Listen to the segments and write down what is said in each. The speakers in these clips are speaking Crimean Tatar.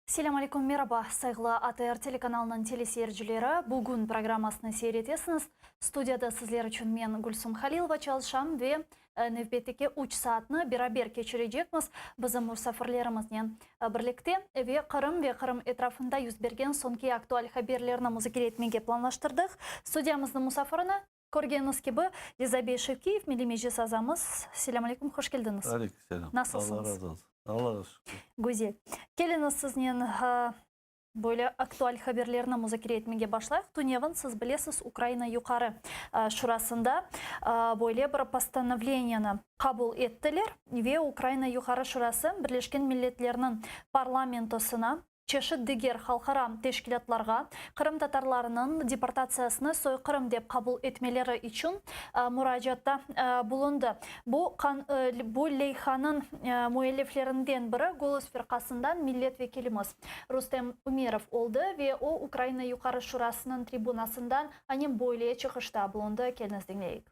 Selâm aleyküm, meraba, sayğılı ATR telekanalınıñ teleseyircileri! Bugün programmasını seyir etesiñiz. Studiyada sizler içün men, Gülsum Halilova, çalışam ve nevbetteki üç saatni beraber keçirecekmiz bizim musafirlerimiznen birlikte ve Qırım ve Qırım etrafında yüz bergen soñki aktual haberlerni muzakere etmege planlaştırdıq. Studiyamıznıñ musafirini Körgeniñiz kibi, Riza bey Şevkiyev, Milliy Meclis azamız. Selâm aleyküm, hoş keldiñiz. Aleyküm selâm. Nasılsıñız? Allah razı olsun. Allah'a şükür. Güzel. Keliñiz, siznen böyle aktual haberlerni muzakere etmege başlayıq. Tünevin, siz bilesiz, Ukraina Yuqarı Şurasında böyle bir postanovleniyeni qabul ettiler ve Ukraina Yuqarı Şurası Birleşken Milletlerniñ Parlamentosına, çeşit diger halqara teşkilâtlarğa qırımtatarlarınıñ deportatsiyasını soyqırım dep qabul etmeleri içün muracaatta bulundı. Bu bu leyhanıñ müelliflerinden biri Golos firqasından millet vekilimiz Rustem Ümerov oldı ve o Ukraina Yuqarı Şurasınıñ tribunasından anem böyle çıqışta bulundı. Keliñiz diñleyik.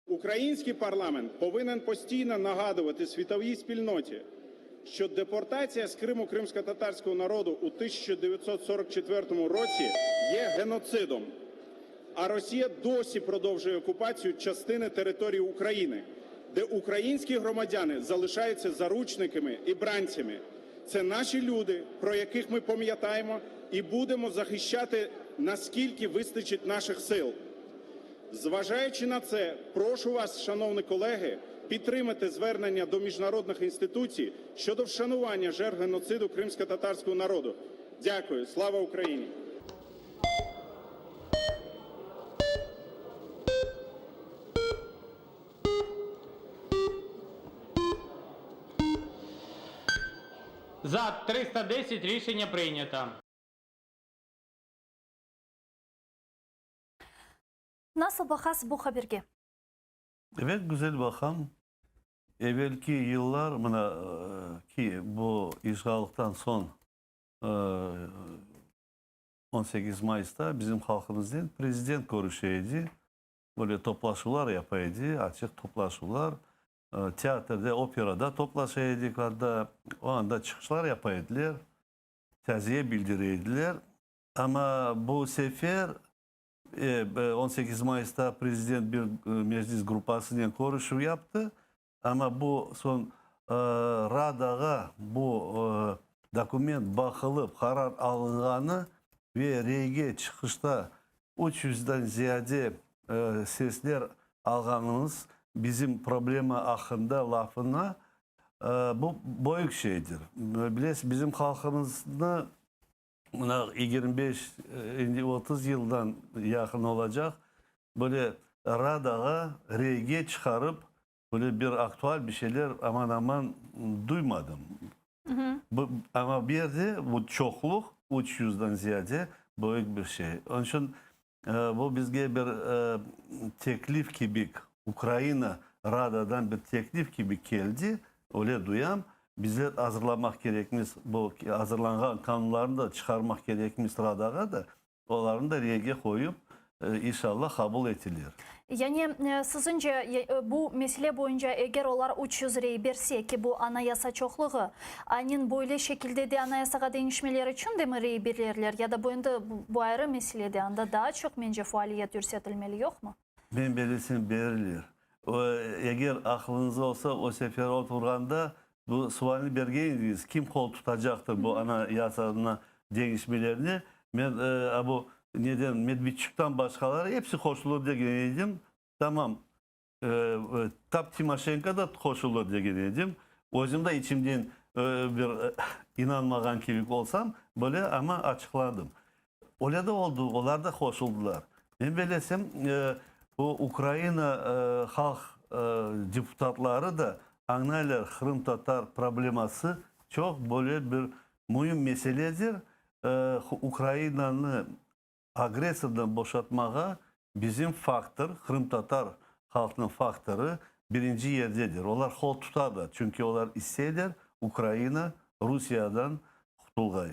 Ukrainskiy parlament povinen postiyno nağaduvati svitoviy spilnoti, şço deportatsiya z Kırımu qırımskotatarskogo narodu u 1944 rotsі є геноцидом, а Росія досі продовжує окупацію частини території України, де українські громадяни залишаються заручниками і бранцями. Це наші люди, про яких ми пам'ятаємо і будемо захищати, наскільки вистачить наших сил. Зважаючи на це, прошу вас, шановні колеги, підтримати звернення до міжнародних інституцій щодо вшанування жертв геноциду кримськотатарського народу. Дякую. Слава Україні! За 310 Рішення прийнято. Nasıl baqasız bu haberge? Evet, güzel baqam. Evelki yıllar, mına ki, bu işğallıqtan soñ 18 Mayısta bizim halqımıznen prezident körüşe edi, böyle toplaşuvlar yapa edi, açıq toplaşuvlar, teatrde, operada toplaşa edik, anda, o anda çıqışlar yapa ediler, taziye bildire ediler. Amma bu sefer 18 Mayısta prezident bir meclis gruppasınen körüşüv yaptı, amma bu soñ Radağa bu dokument baqılıp qarar alınğanı ve reyge çıqışta 300-den ziyade sesler alğanımız bizim problema aqqında lafına bu büyük şeydir. Bilesiz, bizim halqımıznı Mına 25, endi 30 yıldan yaqın olacaq, böyle Radağa reyge çıqarıp, böyle bir aktual bir şeyler aman-aman duymadım. Bu, amma bu yerde bu çoqluq, 300-den ziyade, büyük bir şey. Onıñ içün bu bizge bir teklif kibi, Ukraina Radadan bir teklif kibi keldi, öyle duyam. Bizler azırlamaq kerekmiz, bu azırlanğan qanunlarnı da çıqarmaq kerekmiz Radağa da, olarnı da reyge qoyup, inşallah qabul etilir. Yani, siziñce, bu mesele boyunca eger olar 300 rey berse, ki bu anayasa çoqluğı, aynen böyle şekilde de anayasağa deñişmeler içün de mi rey bererler, ya da bu endi bu ayrı mesele de, anda daa çoq, mence, faaliyet yürsetilmeli, yoqmı? Men belesem, berilir. Eger aqlıñız olsa, o sefer oturğanda bu sualni bergen ediñiz, kim qol tutacaqtır bu anayasanı deñişmelerine? Men bu neden Medvedçuktan başqaları episi qoşulır degen edim. Tamam, tap Timoşenko da qoşulır degen edim. Özüm de içimden bir inanmağan kibi olsam, böyle amma açıqladım. Öyle de oldı, olar da qoşuldılar. Men belesem, bu Ukraina halq deputatları da añlaylar, qırımtatar probleması çoq böyle bir müim meseledir. Ukrainanı agressordan boşatmağa bizim faktor, qırımtatar halqnıñ faktorı birinci yerdedir. Olar qol tutalar, çünki olar isteyler Ukraina Rusiyadan. tutulğay.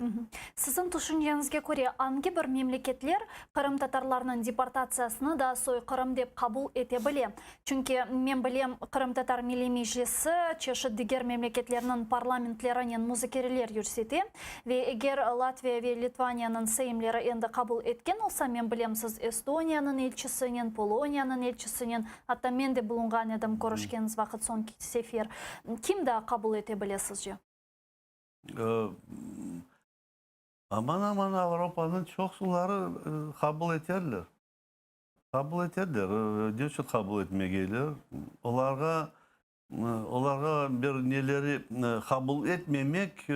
Siziñ tüşünceñizge köre, angi bir memleketler qırımtatarlarnıñ deportatsiyasını da soyqırım dep qabul ete bile? Çünki, men bilem, Qırımtatar Milliy Meclisi çeşit diger memleketlerniñ parlamentlerinen muzakereler yürsete ve eger Latviya ve Litvaniyanıñ Seymleri endi qabul etken olsa, men bilem, siz Estoniyanıñ elçisinen, Poloniyanıñ elçisinen, atta men de bulunğan edim körüşkeniz vaqıt soñki sefer. Kim daa qabul ete bile sizce? Aman-aman Avropanıñ çoqsuları qabul eterler. Qabul eterler. Ne içün qabul etmegeyler? Olarğa olarğa bir neleri qabul etmemek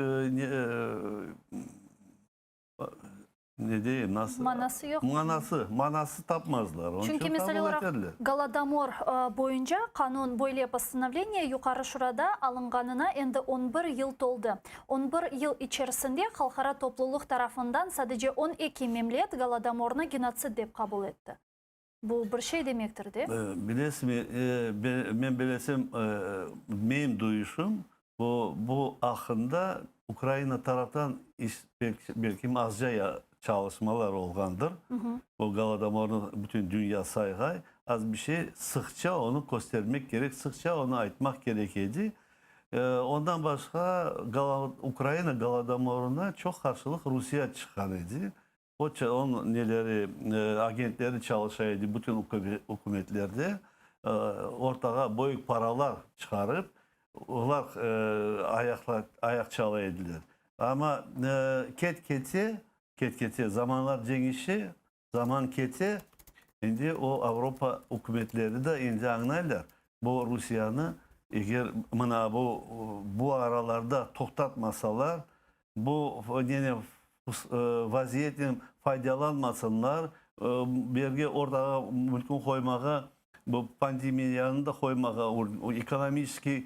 ne deyim, nasıl? Manası yoq. Manası, manası tapmazlar. Onıñ Çünki, içün misal qabul olaraq, eterler. Golodomor boyunca qanun, böyle postanovleniye Yuqarı Şurada alınğanına endi on bir yıl toldı. On bir yıl içerisinde halqara toplulıq tarafından sadece 12 memlet Golodomornı genotsid dep qabul etti. Bu bir şey demektir, de? Bilesizmi, men bilesem, menim duyuşım, bu bu aqqında Ukraina taraftan iş belki azca çalışmalar olğandır. Bu Golodomornı bütün dünya sayğay, az bir şey sıqça onı köstermek kerek, sıqça onı aytmaq kerek edi. Ondan başqa Ukraina Golodomorına çoq qarşılıq Rusiye çıqqan edi. O, onıñ neleri, agentleri çalışa edi bütün ükümetlerde, ortağa büyük paralar çıqarıp, olar ayaq çala ediler. Amma ket-kete, ket-kete zamanlar deñişe, zaman kete, endi o Avropa ükümetleri de endi añlaylar, bu Rusiyanı eger mına bu bu aralarda toqtatmasalar, bu nene vaziyetnen faydalanmasınlar, berge ortağa mülkün qoymağa, bu pandemiyanı da qoymağa, ekonomiçeskiy,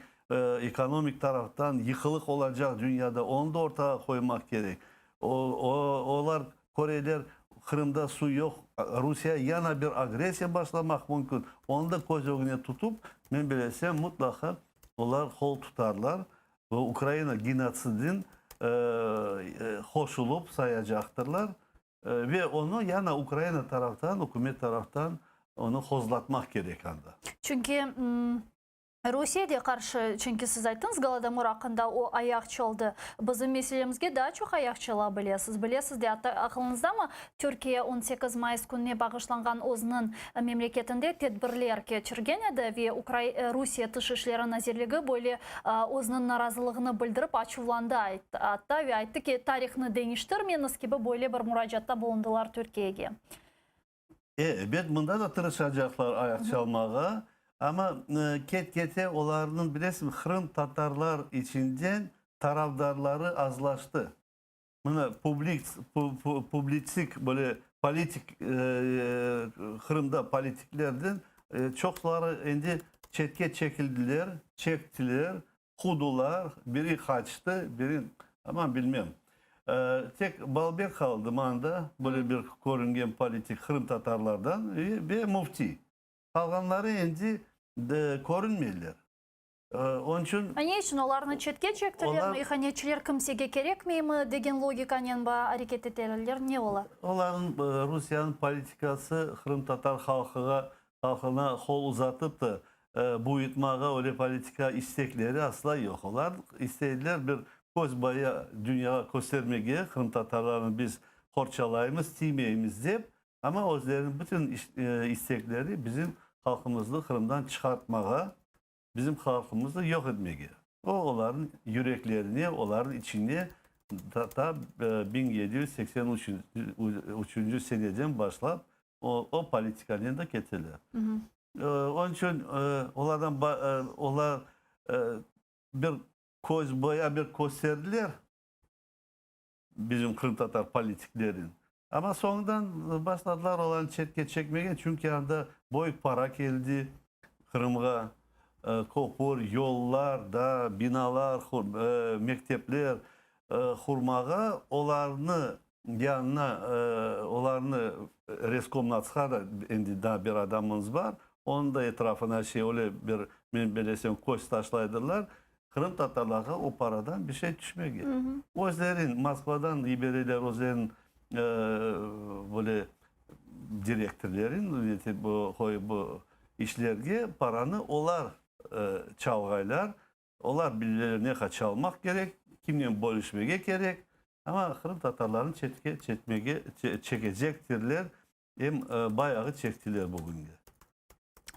ekonomik taraftan yıqılıq olacaq dünyada, onı da ortağa qoymaq kerek. Olar köreler, Qırımda suv yoq, Rusiye yana bir agressiya başlamaq mümkün, onı da köz ögüne tutıp, men bilesem, mutlaqa olar qol tutarlar. Ve Ukraina genotsidin qoşulıp sayacaqtırlar ve onı yana Ukraina taraftan, ükümet taraftan onı qozlatmaq kerek anda. Çünki Rusiye de qarşı, çünki siz ayttıñız Golodomor aqqında, o ayaq çaldı. Bizim meselemizge daa çoq ayaq çala bile. Siz bilesiz de, atta aqılıñızdamı, Türkiye 18 mayıs kününe bağışlanğan özüniñ memleketinde tedbirler keçirgen edi ve Rusiye Tış işleri nazirligi böyle özüniñ narazılığını bildirip açuvlandı atta ve ayttı ki, tarihnı deñiştirmeñiz kibi böyle bir muracaatta bulundılar Türkiyege. Ebet, mında da tırışacaqlar ayaq çalmağa, amma ket-kete olarnıñ, bilesiñmi, qırımtatarlar içinden tarafdarları azlaştı. Mına, publik, publitsik, böyle politik, Qırımda politiklerden çoqları endi çetke çekildiler, çektiler, qudılar, biri qaçtı, biri, aman bilmem. Tek Balbek qaldı mında, böyle bir körüngen politik qırımtatarlardan ve müfti. Qalğanları endi körünmeyler. Onıñ içün. A ne içün olarnı çetke çektilermi, ihanetçiler kimsege kerekmeymi degen logikanen areket eteler, ne ola? Olarnıñ Rusiyeniñ politikası qırımtatar halqığa halqına qol uzatıp da buyutmağa öyle politika istekleri asla yoq. Olar isteydiler bir köz baya dünyağa köstermege, qırımtatarlarnı biz qorçalaymız, tiymeymiz dep, amma özleriniñ bütün istekleri bizim halqımıznı Qırımdan çıqartmağa, bizim halqımıznı yoq etmege. O, olarnıñ yüreklerine, olarnıñ içine ta 1783 seneden başlap o, o politikanen de keteler. Onıñ içün olardan olar bir köz boya bir kösterdiler bizim qırımtatar politiklerin. Amma soñundan başladılar olarnı çetke çekmege, çünki anda böyük para keldi Qırımğa, köpür, yollar, da, binalar, mektepler qurmağa, olarnı yanına, olarnı Reskomnatsqa da endi daa bir adamımız bar, onıñ da etrafına şey öyle bir, men bilesem, köz taşlaydırlar. Qırımtatarlarğa o paradan bir şey tüşmegen. Özlerin Moskvadan yibereler özlerin böyle direktorlerin bu işlerge paranı olar çalğaylar. Olar bileler ne qadar çalmaq kerek, kimnen bölüşmege kerek. Amma qırımtatarlarnı çetke çetmege çekecektirler. Em bayağı çektiler bugünge.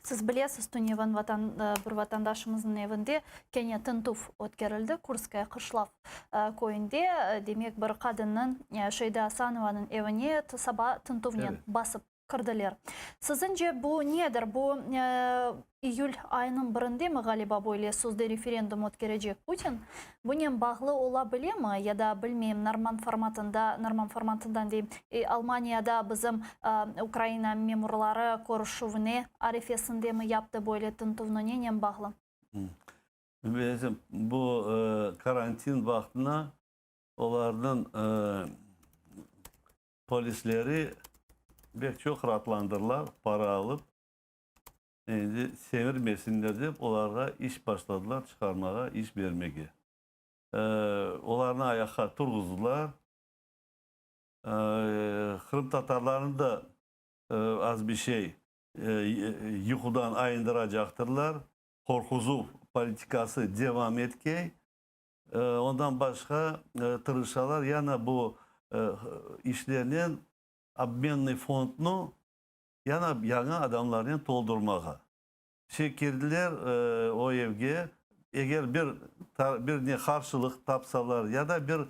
Siz bilesiz, tünevin vatan, bir vatandaşımıznıñ evinde kene tintüv ötkerildi, Kurskaya Qışlav köyünde. Demek, bir qadınnıñ, Şeyda Asanovanıñ evine saba tintüvnen basıp kirdiler. Siziñce, bu nedir? Bu iyül ayınıñ birindemi, ğaliba, böyle sözde referendum ötkerecek Putin? Bunen bağlı ola bilemi ya da, bilmeyim, norman formatında, norman formatından deyim, Almaniyada bizim Ukraina memurları körüşüvine arefesindemi yaptı böyle tintüvni, nenen bağlı? Bilesiñ, bu karantin vaqtına olarnıñ polisleri pek çoq raatlandırlar, para alıp. Endi semirmesinler dep, olarğa iş başladılar çıqarmağa, iş bermege. Olarnı ayaqqa turğuzdılar. Qırımtatarlarnı da az bir şey yuqudan ayındıracaqtırlar. Qorquzuv politikası devam etkey. Ondan başqa tırışalar yana bu işlernen obmennıy fondnı yana yañı adamlarnen toldurmağa. Şey kirdiler o evge, eger bir bir ne qarşılıq tapsalar ya da bir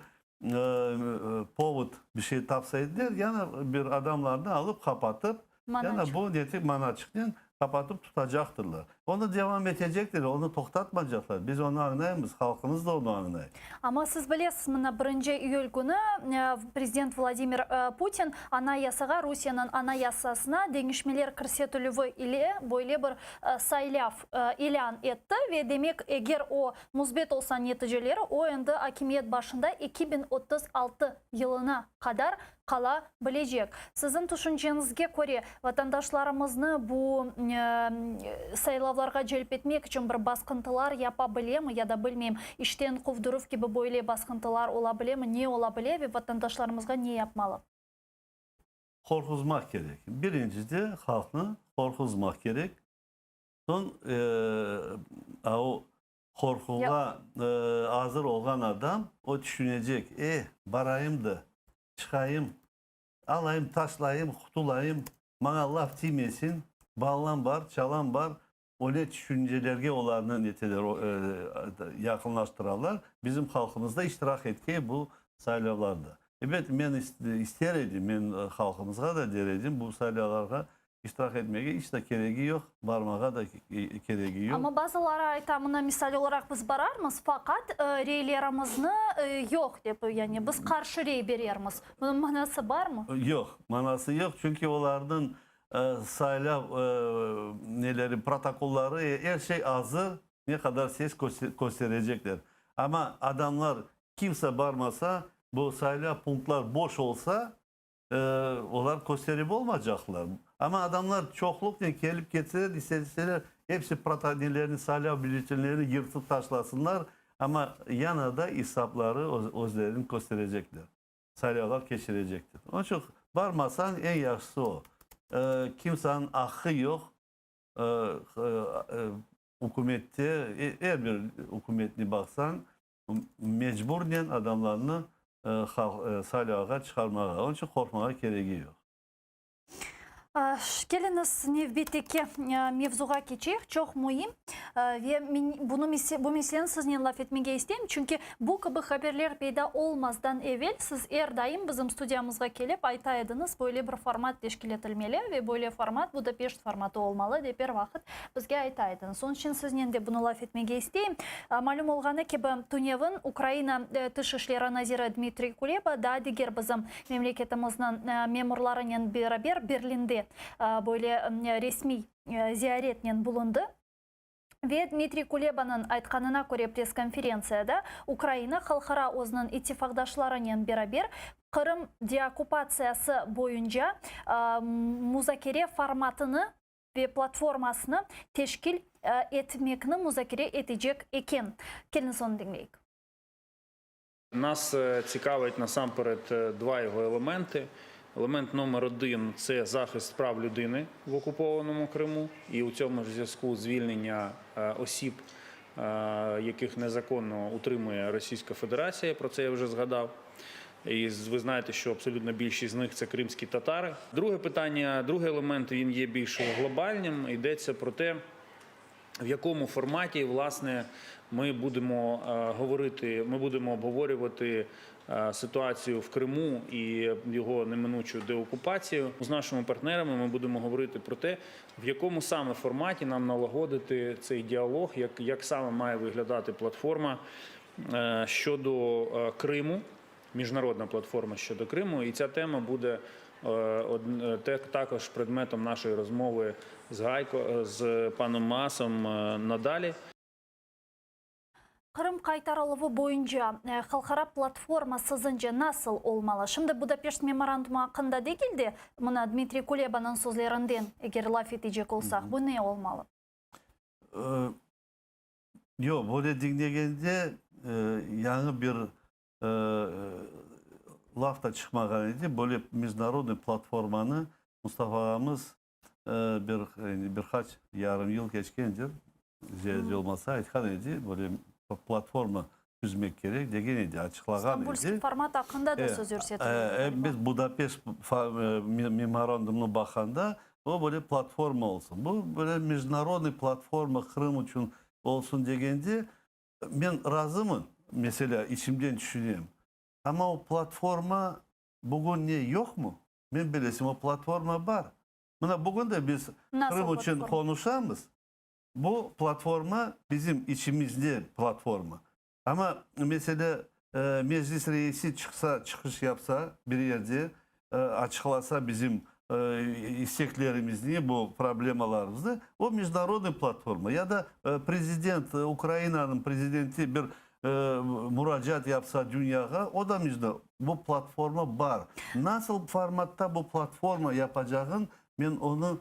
povod bir şey tapsa ediler, yana bir adamlarnı alıp qapatıp, yana bu neti manaçıqnen qapatıp tutacaqtırlar. Onı devam etecekler, onı toqtatmaycaqlar. Biz onı añlaymız, halqımız da onı añlay. Amma siz bilesiz, mına birinci iyül künü prezident Vladimir Putin Anayasağa, Rusiyeniñ Anayasasına deñişmeler kirsetilüvi ile böyle bir saylav ilân etti ve demek, eger o müsbet olsa neticeleri, o endi akimiyet başında 2036 yılına qadar qala bilecek. Siziñ tüşünceñizge köre, vatandaşlarımıznı bu saylavlarğa celp etmek içün bir basqıntılar yapa bilemi ya da bilmeyim, işten quvdıruv kibi böyle basqıntılar ola bilemi, ne ola bile ve vatandaşlarımızğa ne yapmalı? Qorquzmaq kerek. Birincide halqnı qorquzmaq kerek. Soñ o qorquğa azır olğan adam, o tüşünecek, eh, barayım da, çıqayım, alayım, taşlayım, qutulayım, maña laf tiymesin, balalam bar, çalam bar, öyle tüşüncelerge olarnı neteler, yaqınlaştıralar. Bizim halqımız da iştirak etkey bu saylavlarda. Ebet, men ister edim, men halqımızğa da der edim, bu saylavlarğa İştirak etmege iç de keregi yoq, barmağa da keregi yoq. Amma bazıları ayta, mına misal olaraq biz bararmız, faqat reylerimizni yoq dep, yani biz qarşı rey berermiz. Bunıñ manası barmı? Yoq, manası yoq, çünki olarnıñ saylav neleri, protokolları, er şey azır, ne qadar ses kösterecekler. Amma adamlar, kimse barmasa, bu saylav punktlar boş olsa, Olar kösterip olmaycaqlar. Amma adamlar çoqluqnen kelip ketseler, isteseler, episi protonelerini, saylav bülletenlerini yırtıp taşlasınlar, amma yana da isapları özlerini kösterecekler, saylavlar keçirecekler. Onıñ içün barmasañ, eñ yahşısı o. Kimseniñ aqqı yoq ükümette, er bir ükümetni baqsañ, mecburnen adamlarnı saylavğa çıqarmağa. Onıñ içün qorqmağa keregi yoq. Keliñiz, nevbetteki mevzuğa keçeyik, çoq müim ve bunı bu meseleni siznen laf etmege isteyim, çünki bu kibi haberler peyda olmazdan evel siz er daim bizim studiyamızğa kelip ayta ediñiz, böyle bir format teşkil etilmeli ve böyle format Budapeşt formatı olmalı dep er vaqıt bizge ayta ediñiz. Onıñ içün siznen de bunı laf etmege isteyim. Malüm olğanı kibi, tünevin Ukraina Tış işleri naziri Dmitriy Kuleba daa diger bizim memleketimizniñ memurlarınen beraber Berlinde böyle resmiy ziyaretnen bulundı. Ve Dmitriy Kulebanıñ aytqanına köre, press-konferentsiyada Ukraina halqara özüniñ ittifaqdaşlarınen beraber Qırım deokkupatsiyası boyunca muzakere formatını ve platformasını teşkil. etmekni muzakere etecek eken. Keliñiz onı diñleyik. Нас цікавить насамперед два його елементи. Елемент номер один це захист прав людини в окупованому Криму, і у цьому ж зв'язку звільнення осіб, яких незаконно утримує Російська Федерація. Про це я вже згадав. І ви знаєте, що абсолютно більшість з них це кримські татари. Друге питання, другий елемент він є більш глобальним. Йдеться про те, в якому форматі власне ми будемо говорити, ми будемо обговорювати ситуацію в Криму і його неминучу деокупацію з нашими партнерами. Ми будемо говорити про те, в якому саме форматі нам налагодити цей діалог, як саме має виглядати платформа щодо Криму, міжнародна платформа щодо Криму, і ця тема буде також предметом нашої розмови з Гайко, з паном Маасом надалі. Qırım qaytarıluvı boyunca halqara platforma siziñce nasıl olmalı? Şimdi Budapeşt memorandumı aqqında degil de, mına Dmitriy Kulebanıñ sözlerinden eger laf etecek olsaq, bu ne olmalı? Yoq, böyle diñlegende yañı bir laf da çıqmağan edi. Böyle международный platformanı Mustafa ağamız bir bir qaç yarım yıl keçkendir, ziyade olmasa aytqan edi, böyle platforma tizmek kerek degen edi, açıqlağan Stambulskiy edi. format aqqında da söz yürsetildi. Biz Budapeşt memorandumını baqanda, o böyle platforma olsun. Bu böyle международный platforma Qırım içün olsun degende, men razımın, meselâ, içimden tüşünem. Amma o platforma bugün ne yoqmı? Men bilesem, o platforma bar. Mına bugün de biz Nasıl Qırım içün platforma? qonuşamız. Bu platforma bizim içimizde platforma. Amma meselâ, Meclis reisi çıqsa, çıqış yapsa bir yerde, açıqlasa bizim isteklerimizni, bu problemalarımıznı, o международный platforma. Ya da prezident, Ukrainanıñ prezidenti bir muracaat yapsa dünyağa, o da bu platforma bar. Nasıl formatta bu platforma yapacağın, men onı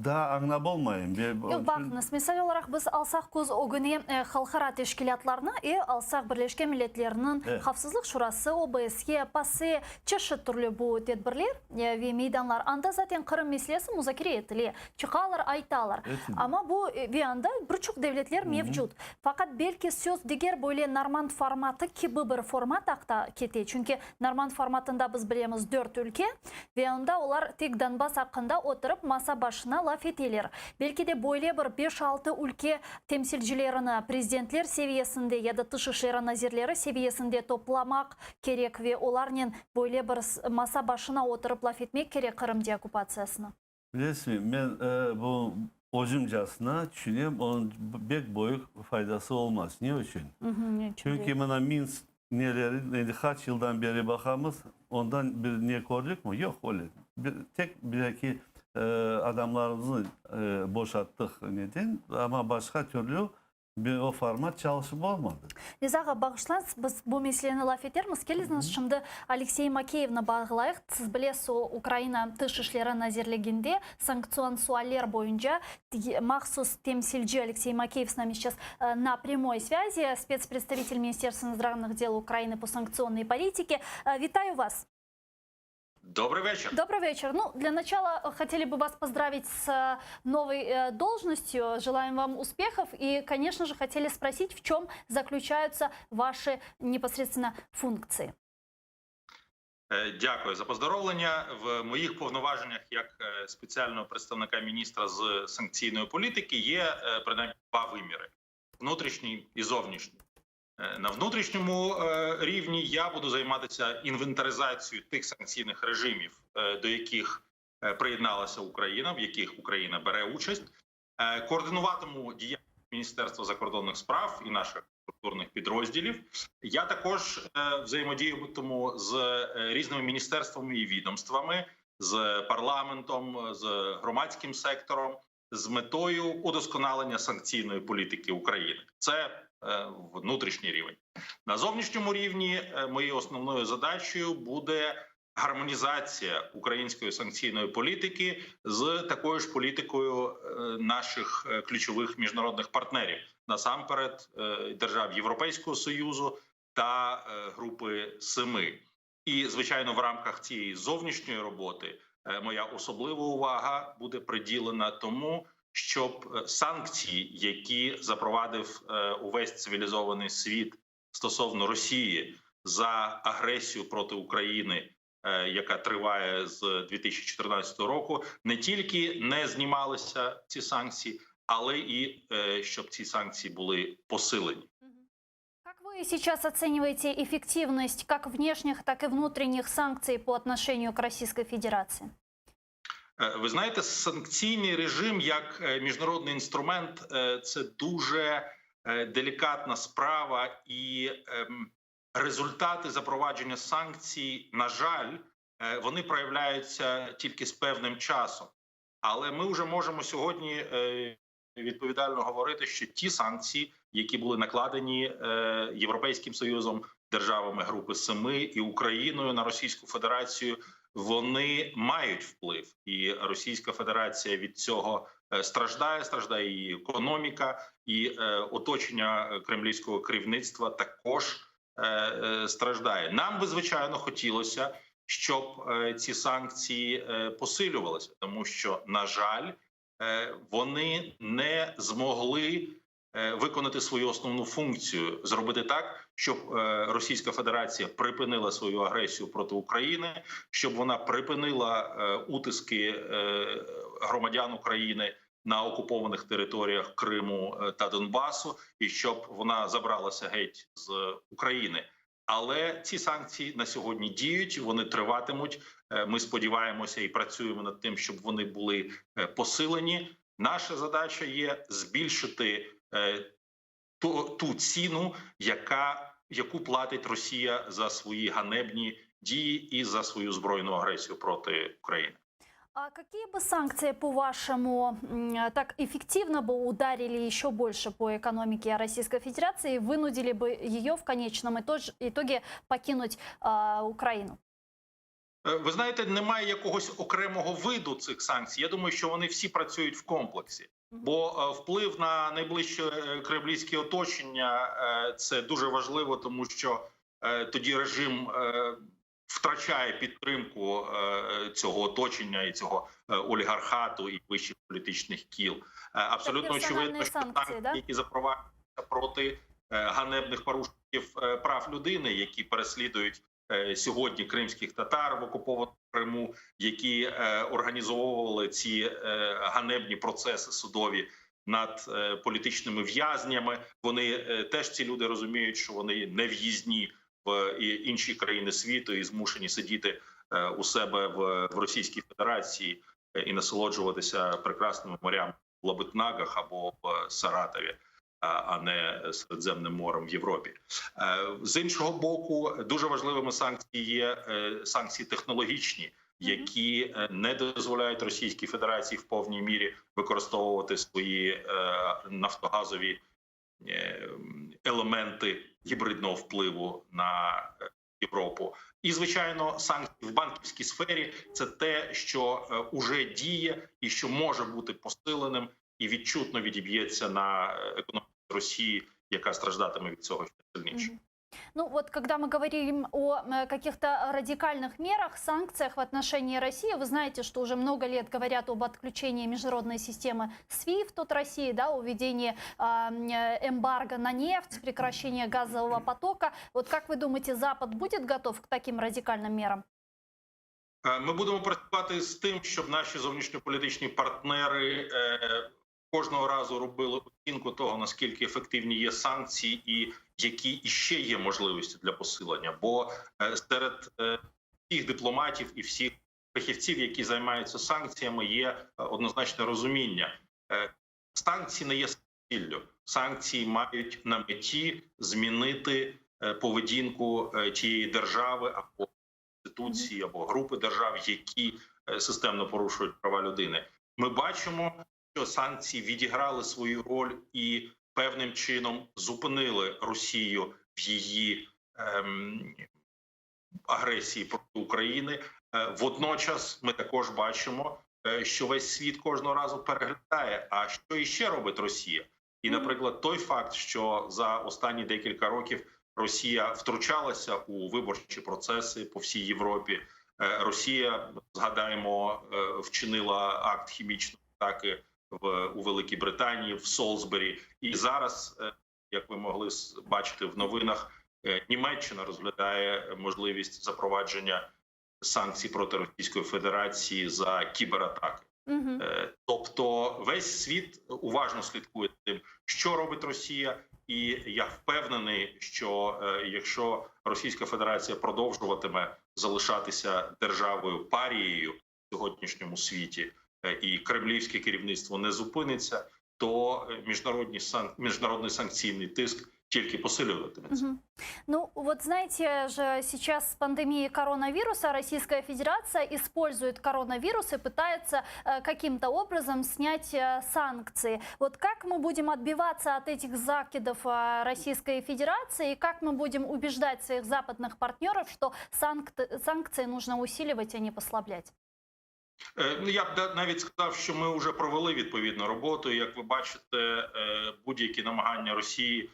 daa añlap olmayım. Yoq, baqıñız, misal olaraq, biz alsaq köz ögüne halqara teşkilâtlarnı, alsaq Birleşken Milletlerniñ Havfsızlıq Şurası, OBSE, PASE, çeşit türlü bu tedbirler ve meydanlar, anda zaten Qırım meselesi muzakere etile, çıqalar, aytalar. Amma bu ve anda bir çoq devletler mevcut. Faqat belki söz diger böyle Normand formatı kibi bir format aqta kete, çünki Normand formatında biz bilemiz dört ülke ve anda olar tek Donbass aqqında oturıp masa başına laf eteler. Belki de böyle bir beş-altı ülke temsilcilerini prezidentler seviyesinde ya da tış işleri nazirleri seviyesinde toplamaq kerek ve olarnen böyle bir masa başına oturıp laf etmek kerek Qırım deokupatsiyasını. Bilesizmi, men bu özümcasına tüşünem, onıñ bek büyük faydası olmaz. Ne içün? Çünki mına Minsk neleri, endi qaç yıldan beri baqamız, ondan bir ne kördikmi? Yoq, öyle. Bir, tek bir eki adamlarımıznı boşattıq neden, amma başqa türlü bir o format çalışıp olmadı. Riza ağa, bağışlañız, biz bu meseleni laf etermiz. Keliñiz, şimdi Aleksey Makeyevni bağlayıq. Siz bilesiz, o Ukraina Tış işleri nazirliginde sanktsion sualler boyunca mahsus temsilci. Aleksey Makeyev с нами сейчас на прямой связи, спецпредставитель Министерства иностранных дел Украины по санкционной политике. Вітаю вас. Добрый вечер. Добрый вечер. Ну, для начала хотели бы вас поздравить с новой должностью. Желаем вам успехов. И, конечно же, хотели спросить, в чем заключаются ваши непосредственно функции. Дякую за поздоровлення. В моїх повноваженнях як спеціального представника міністра з санкційної політики є принаймні два виміри: внутрішній і зовнішній. На внутрішньому рівні я буду займатися інвентаризацією тих санкційних режимів, до яких приєдналася Україна, в яких Україна бере участь. Координуватиму діяльність Міністерства закордонних справ і наших структурних підрозділів. Я також взаємодіятиму з різними міністерствами і відомствами, з парламентом, з громадським сектором з метою удосконалення санкційної політики України. Це внутрішній рівень. На зовнішньому рівні моєю основною задачею буде. Гармонізація української санкційної політики з такою ж політикою е, наших е, ключових міжнародних партнерів, насамперед е, держав Європейського союзу та Групи Семи. І звичайно, в рамках цієї зовнішньої роботи моя особлива увага буде приділена тому, щоб санкції, які запровадив увесь цивілізований світ стосовно Росії за агресію проти України, яка триває з 2014 року, не тільки не знімалися ці санкції, але і щоб ці санкції були посилені. Как вы сейчас оцениваете эффективность как внешних, так и внутренних санкций по отношению к Российской Федерации? Ви знаєте, санкційний режим як міжнародний інструмент це дуже делікатна справа, і ем, результати запровадження санкцій, на жаль, вони проявляються тільки з певним часом. Але ми вже можемо сьогодні відповідально говорити, що ті санкції, які були накладені Європейським Союзом, державами Групи Семи і Україною на Російську Федерацію, вони мають вплив, і Російська Федерація від цього страждає, страждає її економіка, і оточення кремлівського керівництва також страждає. Нам би звичайно хотілося, щоб ці санкції посилювалися, тому що, на жаль, вони не змогли виконати свою основну функцію, зробити так, щоб Російська Федерація припинила свою агресію проти України, щоб вона припинила утиски громадян України на окупованих територіях Криму та Донбасу, і щоб вона забралася геть з України. Але ці санкції на сьогодні діють, вони триватимуть. Ми сподіваємося і працюємо над тим, щоб вони були посилені. Наша задача є збільшити ту, ту ціну, яка яку платить Росія за свої ганебні дії і за свою збройну агресію проти України. А какие бы санкции, по-вашему, так эффективно бы ударили еще больше по экономике Российской Федерации и вынудили бы ее в конечном итоге покинуть э, Украину? Ви знаєте, немає якогось окремого виду цих санкцій. Я думаю, що вони всі працюють в комплексі, бо вплив на найближче кремлівське оточення це дуже важливо, тому що тоді режим втрачає підтримку цього оточення і цього олігархату і вищих політичних кіл. Абсолютно очевидно, що санкції, да? які запроваджуються проти ганебних порушників прав людини, які переслідують сьогодні кримських татар в окупованому Криму, які організовували ці ганебні процеси судові над політичними в'язнями. Вони теж ці люди розуміють, що вони не в'їзні в інші країни світу і змушені сидіти у себе в Російській Федерації і насолоджуватися прекрасними морями в Лабитнагах або в Саратові, а не Середземним морем в Європі. З іншого боку, дуже важливими санкції є санкції технологічні, які не дозволяють Російській Федерації в повній мірі використовувати свої нафтогазові елементи гібридного впливу на Європу. І звичайно, санкції в банківській сфері це те, що уже діє і що може бути посиленим і відчутно відіб'ється на економіці Росії, яка страждатиме від цього ще сильніше. Ну вот, когда мы говорим о каких-то радикальных мерах, санкциях в отношении России, вы знаете, что уже много лет говорят об отключении международной системы SWIFT от России, да, о введении эмбарго на нефть, прекращение газового потока. Вот как вы думаете, Запад будет готов к таким радикальным мерам? Ми будемо працювати з тим, щоб наші зовнішньополітичні партнери кожного разу робили оцінку того, наскільки ефективні є санкції, і які іще є можливості для посилення. Бо серед всіх дипломатів і всіх фахівців, які займаються санкціями, є однозначне розуміння. Санкції не є ціллю. Санкції мають на меті змінити поведінку тієї держави або інституції, або групи держав, які системно порушують права людини. Ми бачимо, що санкції відіграли свою роль і певним чином зупинили Росію в її ем, агресії проти України. Водночас ми також бачимо, що весь світ кожного разу переглядає, а що іще робить Росія. І, наприклад, той факт, що за останні декілька років Росія втручалася у виборчі процеси по всій Європі. Росія, згадаємо, вчинила акт хімічної атаки в у Великій Британії, в Солсбері, і зараз, як ви могли бачити в новинах, Німеччина розглядає можливість запровадження санкцій проти Російської Федерації за кібератаки. Угу. Тобто весь світ уважно слідкує за тим, що робить Росія, і я впевнений, що якщо Російська Федерація продовжуватиме залишатися державою парією в сьогоднішньому світі, і кремлівське керівництво не зупиниться, то міжнародні сан... міжнародний санкційний тиск тільки посилюватиметься. Угу. Ну, вот знаете же, сейчас с пандемией коронавируса Российская Федерация использует коронавирус и пытается каким-то образом снять санкции. Вот как мы будем отбиваться от этих закидов Российской Федерации и как мы будем убеждать своих западных партнеров, что санкции нужно усиливать, а не послаблять? Ну, я б навіть сказав, що ми вже провели відповідну роботу. Як ви бачите, будь-які намагання Росії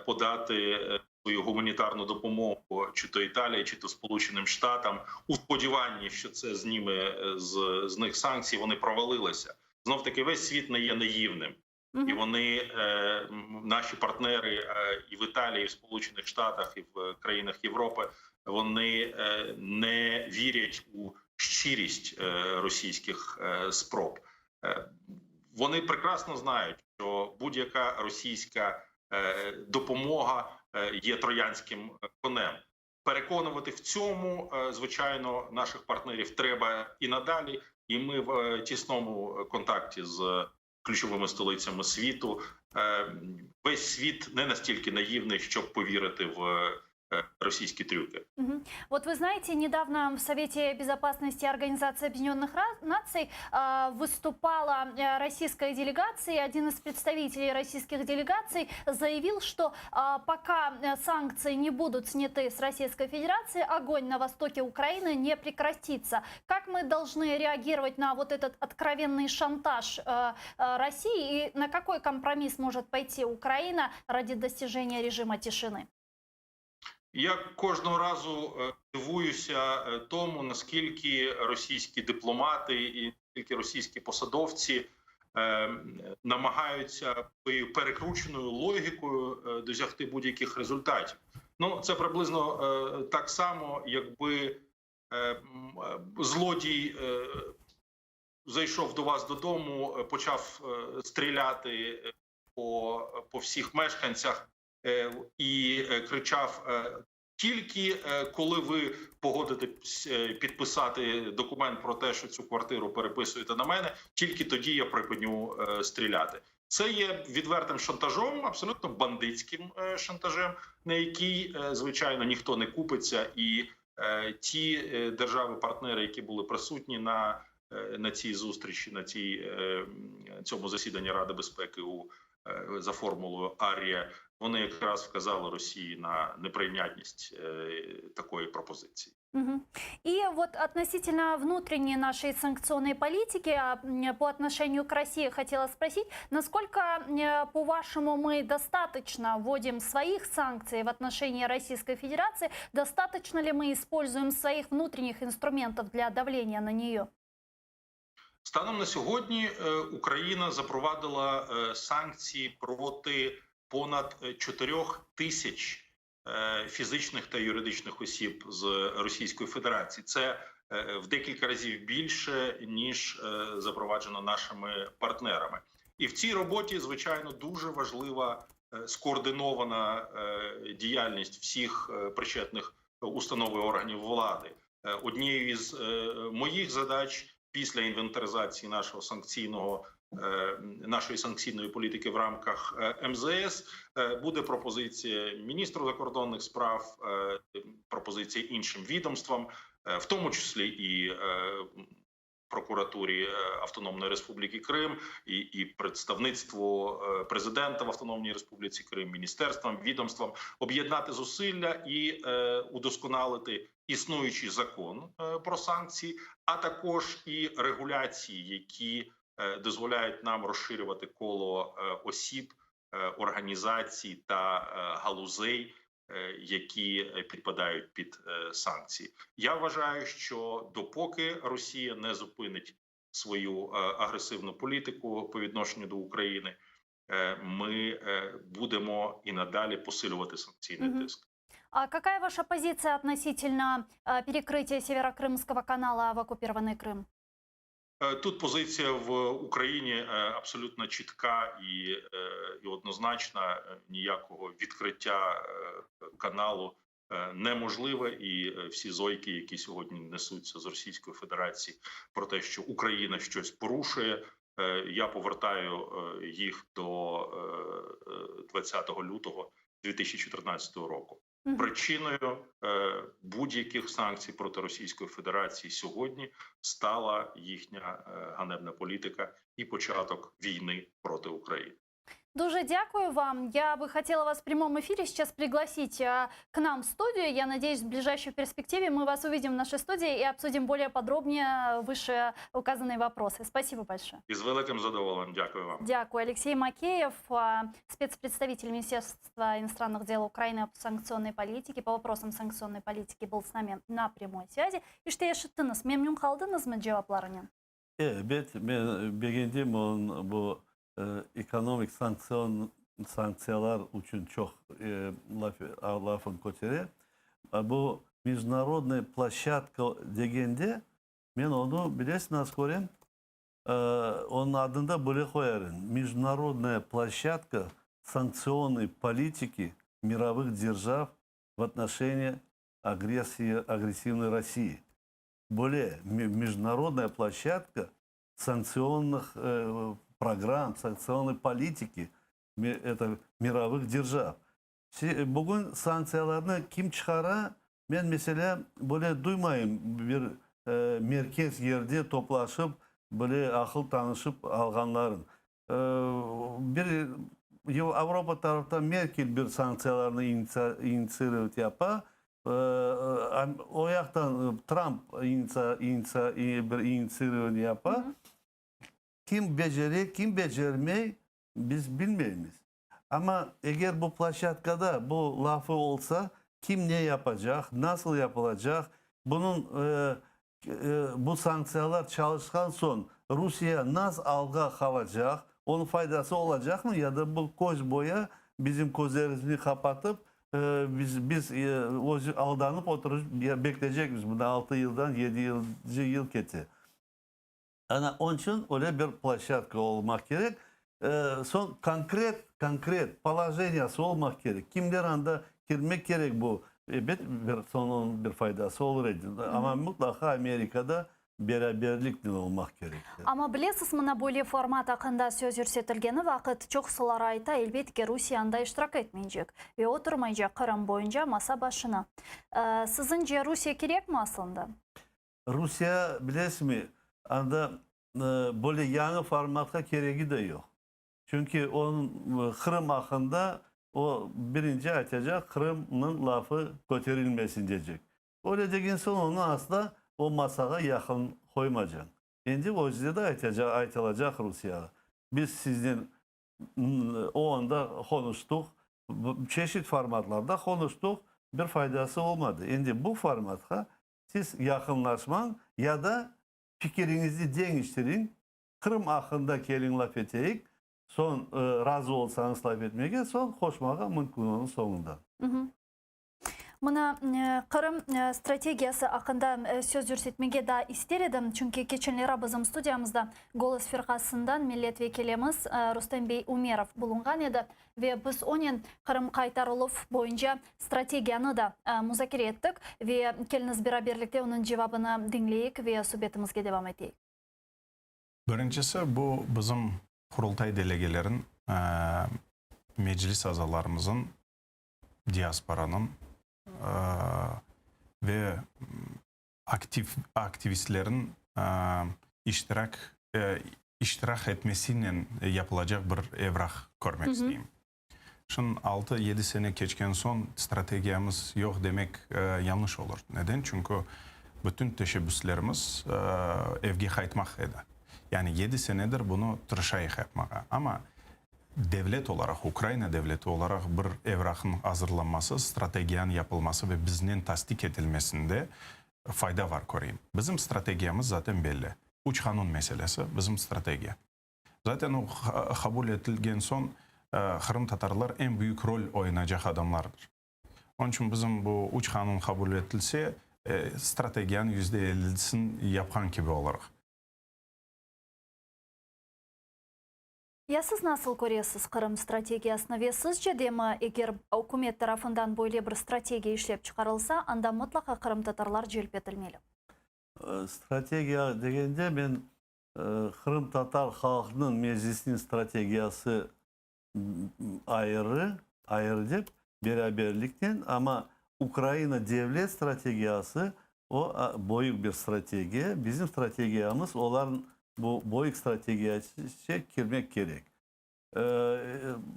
подати свою гуманітарну допомогу чи то Італії, чи то Сполученим Штатам у сподіванні, що це зніме з них санкції, вони провалилися. Знов таки, весь світ не є наївним, і вони, наші партнери і в Італії, і в Сполучених Штатах, і в країнах Європи, вони не вірять у щирість російських спроб. Вони прекрасно знають, що будь-яка російська допомога є троянським конем. Переконувати в цьому, звичайно, наших партнерів треба і надалі, і ми в тісному контакті з ключовими столицями світу. Весь світ не настільки наївний, щоб повірити в російські трюки. Угу. Вот вы знаете, недавно в Совете Безопасности Организации Объединенных Наций выступала российская делегация, и один из представителей российских делегаций заявил, что пока санкции не будут сняты с Российской Федерации, огонь на востоке Украины не прекратится. Как мы должны реагировать на вот этот откровенный шантаж России и на какой компромисс может пойти Украина ради достижения режима тишины? Я кожного разу дивуюся тому, наскільки російські дипломати і наскільки російські посадовці намагаються своєю перекрученою логікою досягти будь-яких результатів. Ну, це приблизно так само, якби злодій зайшов до вас додому, почав стріляти по всіх мешканцях і кричав: тільки коли ви погодитесь підписати документ про те, що цю квартиру переписуєте на мене, тільки тоді я припиню стріляти. Це є відвертим шантажом, абсолютно бандитським шантажем, на який, звичайно, ніхто не купиться. І ті держави-партнери, які були присутні на цій зустрічі, на цьому засіданні Ради безпеки за формулою Арія, вони якраз вказали Росії на неприйнятність такої пропозиції. Угу. И вот относительно внутренней нашей санкционной политики по отношению к России хотела спросить, насколько, по-вашему, мы достаточно вводим своих санкций в отношении Российской Федерации, достаточно ли мы используем своих внутренних инструментов для давления на нее? Станом на сьогодні Україна запровадила санкції проти понад 4 тисяч фізичних та юридичних осіб з Російської Федерації. Це в декілька разів більше, ніж запроваджено нашими партнерами. І в цій роботі, звичайно, дуже важлива скоординована діяльність всіх причетних установ і органів влади. Однією із моїх задач після інвентаризації нашого санкційного нашої санкційної політики в рамках МЗС буде пропозиція міністру закордонних справ, пропозиція іншим відомствам, в тому числі і прокуратурі Автономної Республіки Крим, і представництву президента в Автономній Республіці Крим, міністерствам, відомствам об'єднати зусилля і удосконалити і. Існуючий закон про санкції, а також і регуляції, які дозволяють нам розширювати коло осіб, організацій та галузей, які підпадають під санкції. Я вважаю, що допоки Росія не зупинить свою агресивну політику по відношенню до України, ми будемо і надалі посилювати санкційний Мгм. тиск. А какая ваша позиция относительно перекрытия Северокрымского канала в оккупированный Крым? Тут позиція в Україні абсолютно чітка і однозначна. Ніякого відкриття каналу неможливе, і всі зойки, які сьогодні несуться з Російської Федерації про те, що Україна щось порушує, я повертаю їх до 20 лютого 2014 року. Мгм. Причиною будь-яких санкцій проти Російської Федерації сьогодні стала їхня ганебна політика і початок війни проти України. Дуже дякую вам. Я бы хотела вас в прямом эфире сейчас пригласить к нам в студию. Я надеюсь, в ближайшей перспективе мы вас увидим в нашей студии и обсудим более подробнее выше указанные вопросы. Спасибо большое. І з великим задоволенням дякую вам. Дякую. Алексей Макеев, спецпредставитель Министерства иностранных дел Украины по санкционной политике, по вопросам санкционной политики был с нами на прямой связи. İşte eşittiñiz. Memnün qaldıñızmı cevaplarınen? Elbet, men begendim onıñ bu ekonomik sanktsiyalar içün çoq lafın kötere. Bu международная площадка degende, men onı, bilesiñ, nasıl körem, onıñ adını da böyle qoyarım: Международная площадка санкционной политики мировых держав в отношении агрессии, агрессивной России. Более международная площадка санкционных программ, санкционной политики это мировых держав. Bugün sanktsiyalarnı kim çıqara, men meselâ böyle duymayım bir merkez yerde toplaşıp, böyle aqıl tanışıp alğanların. Bir Avropa taraftan Merkel bir sanktsiyalarnı инициировать yapa, o yaqtan Trump bir инициирование yapa. Kim becere, kim becermey, biz bilmeymiz. Amma eger bu площадка da bu lafı olsa, kim ne yapacaq, nasıl yapılacaq, bunıñ bu sanktsiyalar çalışqan soñ Rusiye nasıl alğa qalacaq, onıñ faydası olacaqmı ya da bu köz boya bizim közlerimizni qapatıp, biz özü aldanıp oturıp bekleycekmiz, bundan 6 yıldan 7 yıl kete. Ana onıñ içün öyle bir площадка olmaq kerek. Soñ konkret положение sı olmaq kerek. Kimler anda kirmek kerek bu? Elbet bir soñ bir faydası olur edi. Amma mutlaqa Amerikada beraberliknen olmaq kerek. Amma bilesiz, mına böyle format aqqında söz yürsetilgeni vaqıt çoqsular ayta, elbet ki, Rusiye anda iştirak etmeycek ve oturmaycaq Qırım boyunca masa başına. Siziñce Rusiye kerekmi aslında? Rusiye, bilesizmi, anda böyle yañı formatqa keregi de yoq. Çünki onıñ Qırım aqqında o birinci aytacaq, Qırımnıñ lafı köterilmesin diyecek. Öyle degen soñ onı asla o masağa yaqın qoymacaq. Endi özü de aytacaq, aytılacaq Rusiyağa. Biz siznen o anda qonuştıq, çeşit formatlarda qonuştıq, bir faydası olmadı. Endi bu formatqa siz yaqınlaşmañ ya da fikiriñizni deñiştiriñ, Qırım aqqında keliñ laf eteyik, soñ razı olsañız laf etmege, soñ qoşmağa mümkün onıñ soñunda. Mına Qırım strategiyası aqqında söz yürsetmege daa ister edim, çünki keçenleri bizim studiyamızda Golos firqasından millet vekilimiz Rustem bey Umerov bulunğan edi ve biz onen Qırım qaytarıluv boyunca strategiyanı da muzakere ettik ve keliñiz beraberlikte onıñ cevabını diñleyik ve subetimizge devam eteyik. Birincisi, bu bizim Qurultay delegelerin, Meclis azalarımızın, diasporanıñ ve aktiv aktivistlerin iştirak iştirak etmesinen yapılacaq bir evraq körmek isteyim. Şın altı, yedi sene keçken soñ strategiyamız yoq demek yañlış olur. Neden? Çünki bütün teşebbüslerimiz evge qaytmaq edi. Yani yedi senedir bunı tırışayıq yapmağa. Amma devlet olaraq, Ukraina devleti olaraq bir evraqnıñ azırlanması, strategiyanıñ yapılması ve biznen tasdiq etilmesinde fayda var köreyim. Bizim strategiyamız zaten belli. Üç qanun meselesi, bizim strategiya. Zaten o qabul etilgen soñ qırımtatarlar eñ büyük rol oynaycaq adamlardır. Onıñ içün bizim bu üç qanun qabul etilse, strategiyanıñ %50-sin yapqan kibi olurıq. Ya siz nasıl köresiz Qırım strategiyasını ve sizce demi, eger ükümet tarafından böyle bir strategiya işlep çıqarılsa, anda mıtlaqa qırımtatarlar celp etilmeli? Strategiya degende men Qırımtatar halqınıñ Meclisiniñ strategiyası ayrı, ayrı dep, beraberliknen, amma Ukraina devlet strategiyası, o, böyük bir strategiya. Bizim strategiyamız olarnıñ bu böyük strategiyasına kirmek kerek.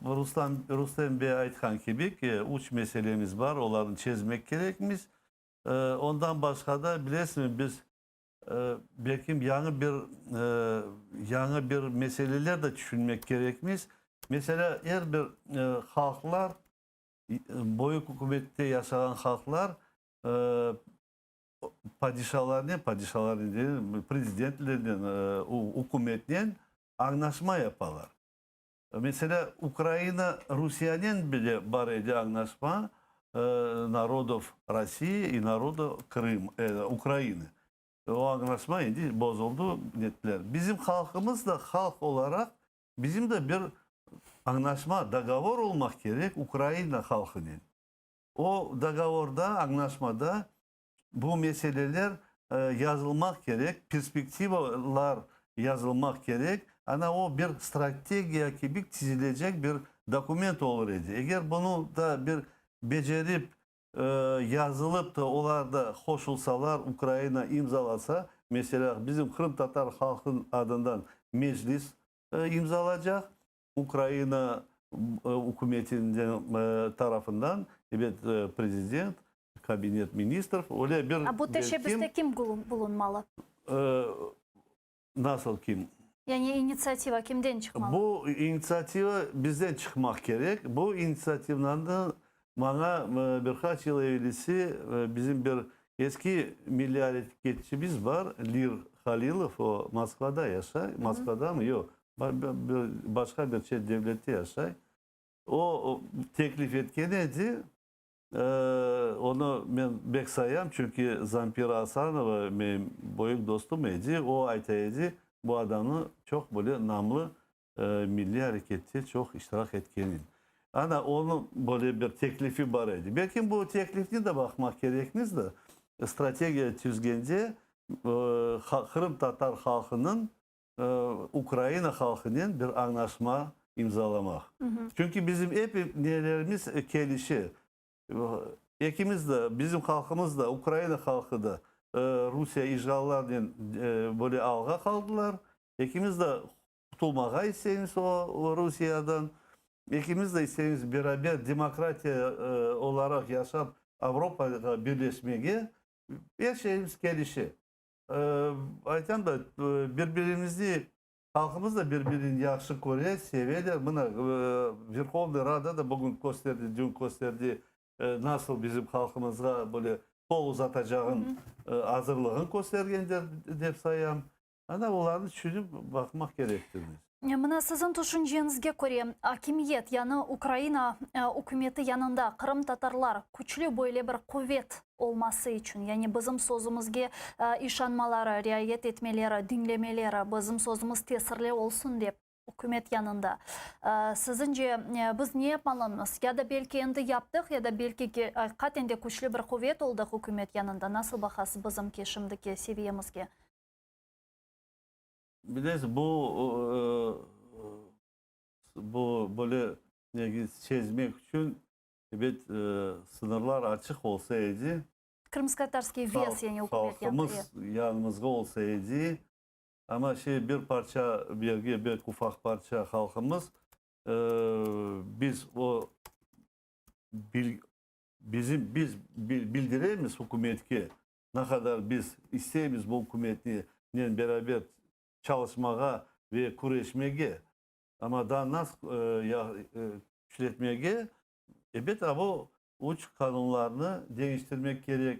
Ruslan, Rustem bey aytqan kibi, üç meselemiz bar, olarnı çezmek kerekmiz. Ondan başqa da, bilesiñmi, biz Belkim yañı bir yañı bir meseleler de tüşünmek kerekmiz. Meselâ, er bir halqlar, böyük ükümette yaşağan halqlar padişalarnen, padişalarnen dedim, prezidentlernen, ükümetnen añlaşma yapalar. Meselâ, Ukraina Rusiyanen bile bar edi añlaşma, narodov Rossiyi i narodov Krım, Ukrainı. O añlaşma endi bozuldı, nettiler. Bizim halqımız da halq olaraq, bizim de bir añlaşma, dogovor olmaq kerek Ukraina halqınen. O dogovorda, añlaşmada Bu meseleler yazılmaq kerek, perspektivalar yazılmaq kerek, ana o bir strategiya kibi tizilecek bir dokument olur edi. Eger bunı da bir becerip yazılıp da olar da qoşulsalar, Ukraina imzalasa, meselâ, bizim qırımtatar halqınıñ adından Meclis imzalacaq, Ukraina ükümetinden tarafından, ebet, prezident, kabinet ministrov, öyle bir A bu teşebbüste kim bulunmalı? Nasıl kim? Yani initsiativa kimden çıqmalı? Bu initsiativa bizden çıqmaq kerek. Bu initsiativnı maña bir qaç yıl evelisi bizim bir eski milliy areketçimiz bar, Lir Halilov, o Moskvada yaşay, Moskvadamı? Yoq, Başqa bir çet devlette yaşay. O teklif etken edi, onı men bek sayam, çünki Zampira Asanova menim böyük dostum edi, o ayta edi, bu adamnı çoq böyle namlı milliy arekette çoq iştirak etkenin. Ana, onıñ böyle bir teklifi bar edi. Belki bu teklifni de baqmaq kerekmiz de, strategiya tüzgende qırımtatar halqınıñ Ukraina halqınen bir añlaşma imzalamaq. Çünki bizim ep nelerimiz kelişe. Ekimiz de, bizim halqımız da, Ukraina halqı da Rusiye işğallarnen böyle alğa qaldılar. Ekimiz de qutulmağa isteymiz o Rusiyadan. Ekimiz de isteymiz beraber demokratiya olaraq yaşap Avropağa birleşmege. Er şeyimiz kelişe. Aytam da, bir-birimizni, halqımız da bir-birini yahşı köre, seveler. Mına, Verhovnıy Rada da bugün kösterdi, dün kösterdi, nasıl bizim halqımızğa böyle qol uzatacağın azırlığın köstergen, dep sayam. Ana, olarnı tüşünip baqmaq kerektirmiz. Mına siziñ tüşünceñizge köre, akimiyet, yani Ukraina ükümeti yanında qırımtatarlar küçlü böyle bir quvet olması içün, yani bizim sözümizge işanmaları, riayet etmeleri, diñlemeleri, bizim sözümiz tesirli olsun dep ükümet yanında, siziñce biz ne yapmalımız? Ya da belki endi yaptıq, ya da belki aqiqaten de küçlü bir quvet oldıq ükümet yanında? Nasıl baqasız bizimki şimdiki seviyemizge? Bilesiz, bu, bu böyle çezmek içün, ebet, sıñırlar açıq olsa edi. Krımskotatarskiy ves, yani ükümet Halqımız yanımızğa olsa edi, amma şey bir parça, belki bir ufaq parça halqımız. Biz o bizim biz bildiremiz ükümetke, ne qadar biz isteymiz bu ükümetnen beraber çalışmağa ve küreşmege, amma daa nasıl küçletmege, ebet, bu üç qanunlarnı deñiştirmek kerek,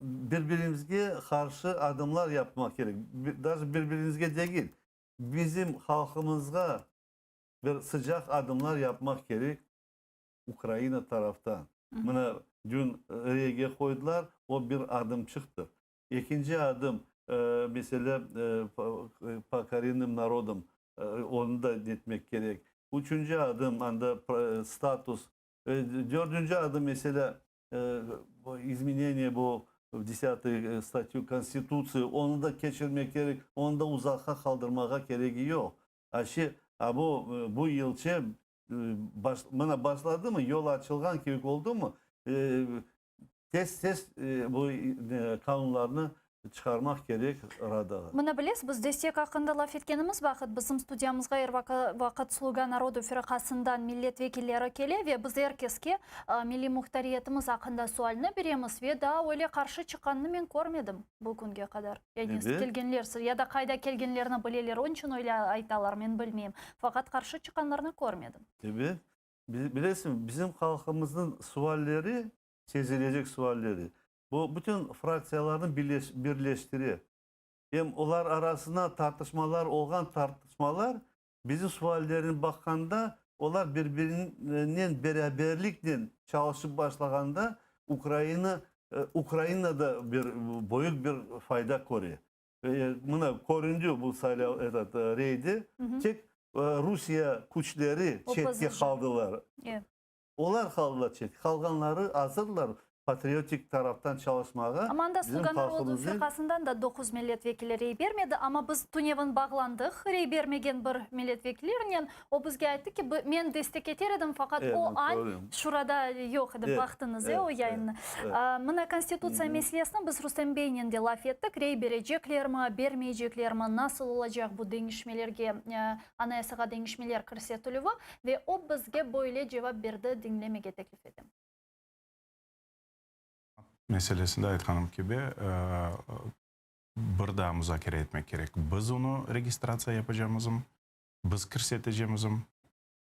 bir-birimizge qarşı adımlar yapmaq kerek, daje bir-birimizge degil, bizim halqımızğa bir sıcaq adımlar yapmaq kerek Ukraina taraftan. Mına, dün reyge qoydılar, o bir adımçıqtır. Ekinci adım, meselâ, po korennım narodam, onı da netmek kerek. Üçünci adım, anda status. Dördünci adım, meselâ, izmeneniye bu desâtıy statyu Konstitutsiya, onı da keçirmek kerek, onı da uzaqqa qaldırmağa keregi yoq. Aşi, a bu, bu yılçe, baş, mına başladımı, yol açılğan kibi oldumı, tez-tez bu qanunlarnı çıqarmaq kerek Radağa. Mına bilesiz, biz destek aqqında laf etkenimiz vaqıt, bizim studiyamızğa er vaqıt Sluga narodu firqasından millet vekilleri kele ve biz er keske milliy muhtariyetimiz aqqında sualni beremiz ve daa öyle qarşı çıqqanını men körmedim bu künge qadar. Yani kelgenler, ya da qayda kelgenlerini bileler, onıñ içün öyle aytalar, men bilmeyim. Faqat qarşı çıqqanlarnı körmedim. Ebet. Bilesiñmi, bizim halqımıznıñ sualleri, çezilecek sualleri, bu bütün fraktsiyalarnı birleştire. Em olar arasında tartışmalar olğan tartışmalar, bizim suallerni baqqanda, olar bir-birinen beraberliknen çalışıp başlağanda, Ukraina Ukraina da bir büyük bir fayda köre. Mına, köründi bu saylav, etot, reyde, tek Rusiye küçleri çetke qaldılar. Olar qaldılar çetke, qalğanları azırlar patriotik taraftan çalışmağa. Amma anda Sluga narodu firqasından da doquz milletvekili rey bermedi, amma biz tünevin bağlandıq rey bermegen bir milletvekillernen, o bizge ayttı ki, men destek eter edim, faqat o an şurada yoq edi, baqtıñız, e, o yayınnı. Mına Konstitutsiya meselesini biz Rustem beynen de laf ettik, rey bereceklermi, bermeyceklermi, nasıl olacaq bu deñişmelerge, Anayasağa deñişmeler kirsetilüvi, ve o bizge böyle cevap berdi, diñlemege teklif etem. Meselesinde aytqanım kibi, bir daa muzakere etmek kerek. Biz onı registratsiya yapacamızmı, biz kirsetecemizmi,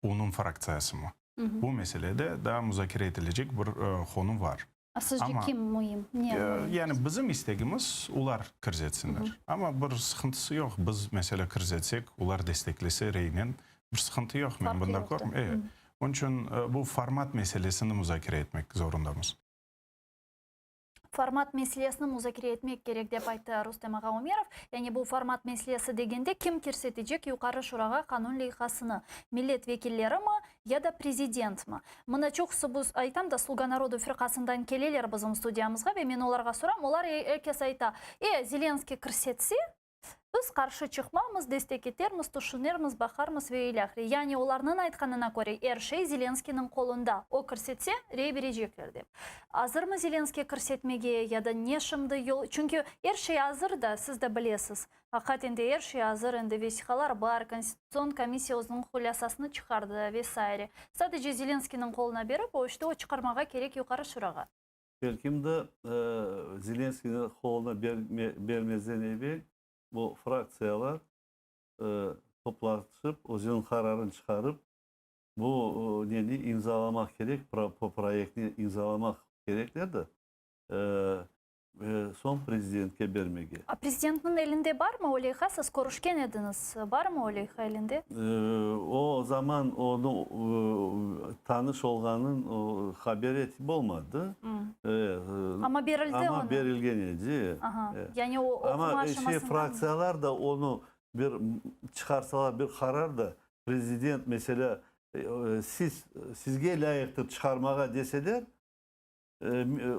onıñ fraktsiyasımı? Bu meselede daa muzakere etilecek bir qonu var. A sizce kim müim? Ne müim? Yani bizim istegimiz, olar kirsetsinler. Amma bir sıqıntısı yoq. Biz, meselâ, kirsetsek, olar desteklese reynen, bir sıqıntı yoq. Men bunda körmeyim. E, onıñ içün bu format meselesini muzakere etmek zorundamız. Format meselesini muzakere etmek kerek, dep ayttı Rustem ağa Umerov. Yani bu format meselesi degende, kim kirsetecek Yuqarı Şurağa qanun leyhasını, millet vekillerimi ya da prezidentmi? Mına çoqusı bu, aytam da, Sluga narodu firqasından keleler bizim studiyamızğa ve men olarğa soram, olar er kes ayta, e, Zelenskıy kirsetse, Biz qarşı çıqmamız, destek etermiz, tüşünermiz, baqarmız ve ilâhre. Yani olarnıñ aytqanına köre, er şey Zelenskıynıñ qolunda, o kirsetse, rey berecekler dep. Azırmı Zelenskıy kirsetmege ya da ne şimdi yol, çünki er şey azır da, siz de bilesiz. Aqiqaten de er şey azır, endi vesiqalar bar, Konstitutsion komissiya özüniñ hulâsasını çıqardı ve saire. Sadece Zelenskıynıñ qoluna berip, o işte o çıqarmağa kerek Yuqarı Şurağa. Belkim de, Zelenskıynıñ qoluna bermezden evel bu fraktsiyalar toplaşıp, özüniñ qararını çıqarıp, bu neni imzalamaq kerek, proyektni imzalamaq kerekler de. Soñ prezidentke bermege. A prezidentniñ elinde barmı o leyha? Siz körüşken ediñiz. Barmı o leyha elinde? O zaman onı tanış olğanın haber etip olmadı. Amma berildi onı. Amma berilgen edi. Aha. Yani o oquma aşamasında. Amma fraktsiyalar da onı bir çıqarsalar bir qarar da prezident meselâ siz sizge lâyıqtır çıqarmağa deseler,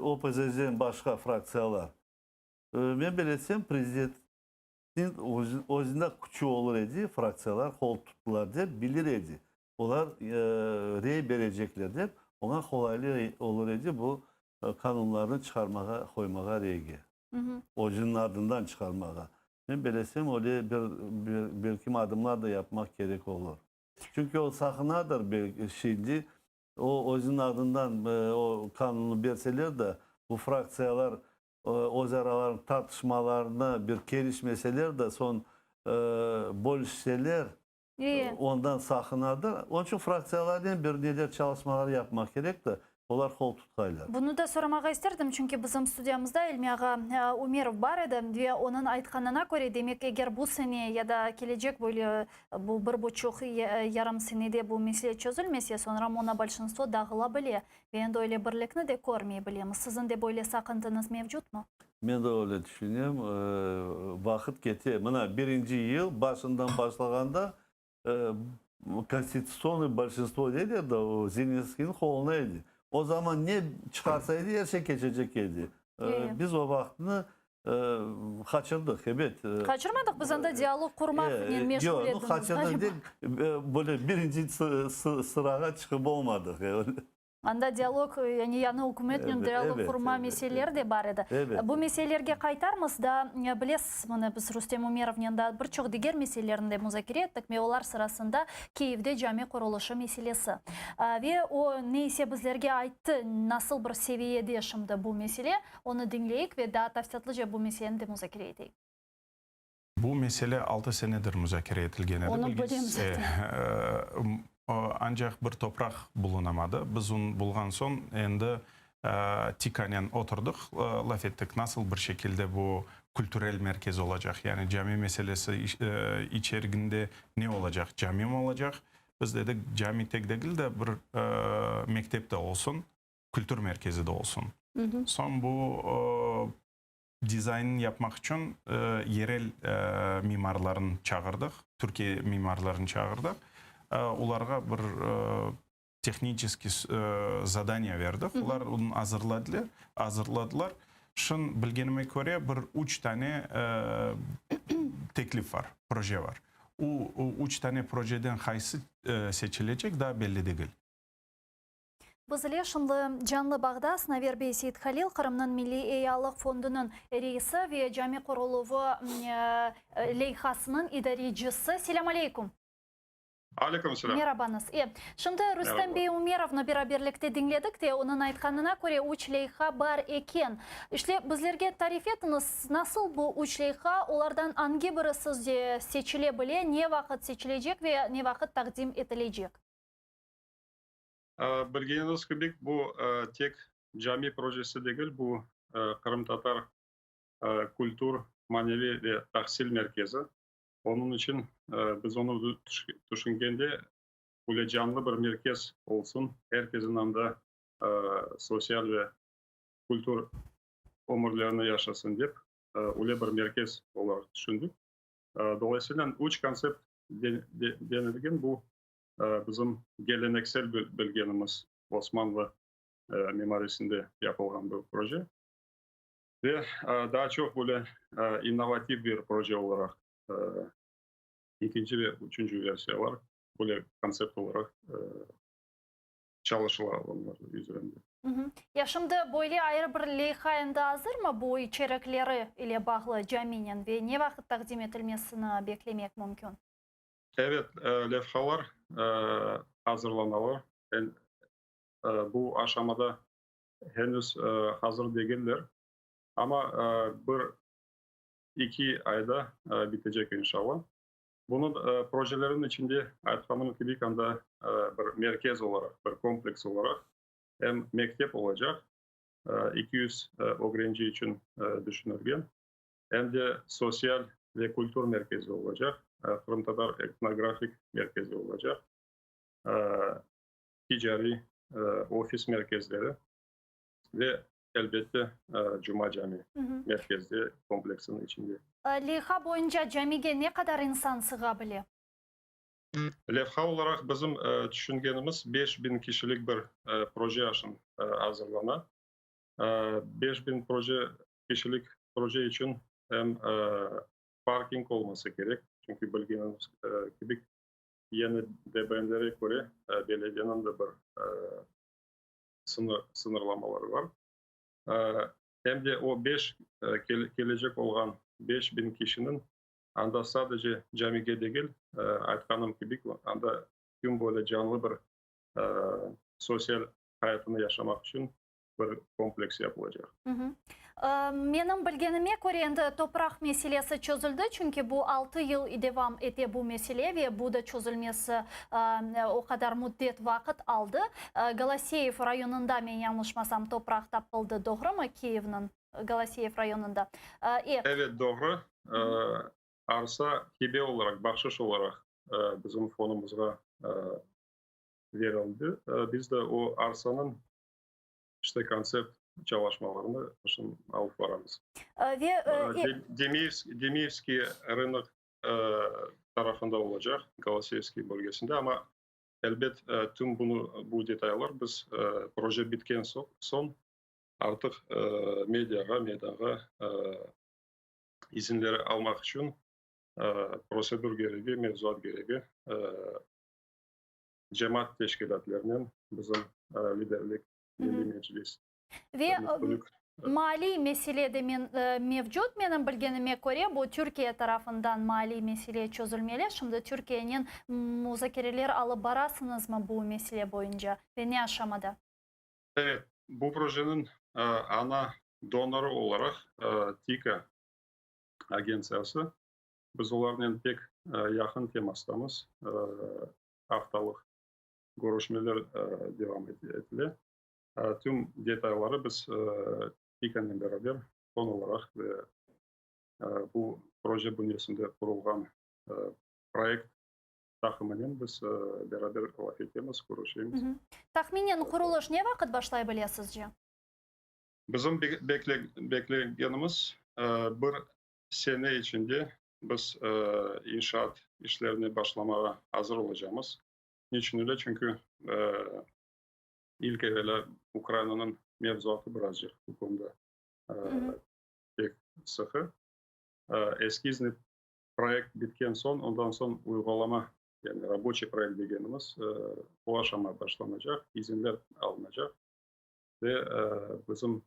OPZZ-den başqa fraktsiyalar, men beletsem, prezidentniñ özünde küçü olur edi, fraktsiyalar qol tuttılar dep bilir edi. Olar rey berecekler dep, oña qolaylı olur edi bu qanunlarnı çıqarmağa, qoymağa reyge, özüniñ adından çıqarmağa. Men belesem, öyle bir, belkim, adımlar da yapmaq kerek olur. Çünki o saqınadır belki şimdi, o özüniñ adından o qanunnı berseler de, bu fraktsiyalar öz aralarında tartışmalarını bir kelişmeseler de, soñ bölüşseler, ondan saqınadır. Onıñ içün fraktsiyalarnen bir neler çalışmalar yapmaq kerek de, olar qol tutqaylar. Bunı da soramağa isterdim, çünki bizim studiyamızda İlmi ağa Ümerov bar edi ve onıñ aytqanına köre, demek, eger bu sene ya da kelecek böyle bu bir buçuq, yarım senede bu mesele çözülmese, soñra monobolşinstvo dağıla bile ve endi öyle birlikni de körmey bilemiz. Siziñ de böyle saqıntıñız mevcutmı? Men de öyle tüşünem. Vaqıt kete. Mına, birinci yıl başından başlağanda konstitutsionnoye bolşinstvo deyler de, o Zelenskıynıñ qolunda edi. O zaman ne çıqarsa edi, er şey keçecek edi. Biz o vaqıtnı qaçırdıq, ebet. Qaçırmadıq, biz anda dialog qurmaqnen meşğul Yoq, edimiz. qaçırdıq dep, böyle birinci sırağa çıqıp olmadıq. Anda dialog, yani yañı ükümetnen dialog qurma meseleleri de bar edi. Bu meselelerge qaytarmız da, bilesiz, mına biz Rustem Ümerovnen daa bir çoq diger meselelerni de muzakere ettik ve olar sırasında Kiyevde cami qurulışı meselesi. Ve o, ne ise bizlerge ayttı, nasıl bir seviyede şimdi bu mesele, onı diñleyik ve daa tafsilâtlıca bu meseleni de muzakere eteyik. Bu mesele altı senedir muzakere etilgen edi. Onı bilem zaten. Ancaq bir topraq bulunamadı. Biz onı bulğan soñ endi TİKAnen oturdıq, laf ettik, nasıl bir şekilde bu kültürel merkez olacaq, yani cami meselesi içeriginde ne olacaq, cami mi olacaq? Biz dedik, cami tek degil de, bir mektep de olsun, kültür merkezi de olsun. Soñ bu Dizaynını yapmaq içün yerel mimarlarnı çağırdıq, Türkiye mimarlarını çağırdıq. Olarğa bir tehniçeskiy zadaniye berdik. Olar onı azırladılar. Şın bilgenime köre, bir üç tane teklif bar, proje bar. O üç tane projeden qaysı seçilecek, daa belli degil. Biz ile şimdi canlı bağda Snaver bey Seythalil, Qırımnıñ Milliy Eyalıq Fondunıñ reisi ve cami quruluvı leyhasınıñ idarecisi. Selâm aleyküm. Aleyküm selâm. Merabañız. E, şimdi Rustem bey Ümerovnı beraberlikte diñledik de, onıñ aytqanına köre, üç leyha bar eken. İşte, bizlerge tarif etiñiz, nasıl bu üç leyha, olardan angi biri sizce seçile bile, ne vaqıt seçilecek ve ne vaqıt taqdim etilecek? Bilgeniñiz kibi, bu tek cami projesi degil, bu qırımtatar kültür, maneviy ve tahsil merkezi. Onıñ içün biz onı tüşüngende, böyle canlı bir merkez olsun, er kesin anda sosyal ve kültür ömürlerini yaşasın dep, öyle bir merkez olaraq tüşündik. Dolayısıyla, üç kontsept denilgen bu bizim geleneksel bilgenimiz Osmanlı mimarisinde yapılğan bir proje. Ve daa çoq böyle innovativ bir proje olaraq ekinci ve üçünci versiyalar böyle kontsept olaraq çalışıla onlar üzerinde. Ya şimdi böyle ayrı bir leyha endi azırmı bu içerikleri ile bağlı caminen ve ne vaqıt taqdim etilmesini beklemek mümkün? Evet, levhalar azırlanalar. Bu aşamada henüz hazır degiller, amma bir, iki ayda bitecek, inşallah. Bunıñ projelerin içinde, aytqanım kibi, anda bir merkez olaraq, bir kompleks olaraq em mektep olacaq, 200 ögrenci içün düşünülgen, em de sosyal ve kültür merkezi olacaq, qırımtatar etnografik merkezi olacaq, ticariy ofis merkezleri ve, elbette, Cuma cami merkezde, kompleksniñ içinde. Leyha boyunca camige ne qadar insan sığa bile? Levha olaraq bizim tüşüngenimiz 5000 kişilik bir proje azırlana. 5000 proje kişilik proje içün em parking olması kerek, çünki bilgeniñiz kibi, yeni DBMlere köre belediyeniñ de bir sıñırlamaları bar. Em de o beş kelecek olğan 5000 kişiniñ anda sadece camige degil, aytqanım kibi, anda. Tüm böyle canlı bir sosyal hayatını yaşamaq içün bir kompleks yapılacaq. Menim bilgenime köre, endi topraq meselesi çözüldi, çünki bu altı yıl devam ete bu mesele ve bu da çözülmesi o qadar müddet vaqıt aldı. Goloseyev rayonında, men yañlışmasam, topraq tapıldı, doğrumı, Kiyevniñ Goloseyev rayonında? Evet, doğru. Arsa hibe olaraq, bahşış olaraq bizim fonumızğa verildi. Biz de o arsanıñ işte kontsept çalışmalarını şimdi alıp baramız. Ve Demiyevskiy rınok tarafında olacaq, Goloseyevskiy bölgesinde, amma elbet tüm bunı, bu detaylar biz proje bitken soñ artıq mediağa, meydanğa izinleri almaq içün prosedur keregi, mevzuat keregi cemaat teşkilâtlerinen bizim liderlik, Milliy Meclis. Ve maliy mesele de mevcut, menim bilgenime köre, bu Türkiye tarafından maliy mesele çözülmeli. Şimdi Türkiyenen muzakereler alıp barasıñızmı bu mesele boyunca ve ne aşamada? Evet, bu projeniñ ana donorı olaraq TİKA agentsiyası. Biz olarnen pek yaqın temastamız, aftalıq körüşmeler devam etile. Tüm detayları biz TİKAnen beraber fon olaraq ve bu proje bünyesinde qurulğan proyekt taqımınen biz beraber laf etemiz, körüşemiz. Tahminen qurulış ne vaqıt başlay bile sizce? Bizim beklegenimiz bir sene içinde biz inşaat işlerine başlamağa azır olacamız. Niçün öyle? Çünki ilk evelâ Ukrainanıñ mevzuatı birazcıq bu konuda pek sıqı. Eskiznıy proyekt bitken soñ, ondan soñ uyğulama, yani raboçiy proyekt degenimiz, o aşama başlanacaq, izinler alınacaq ve bizim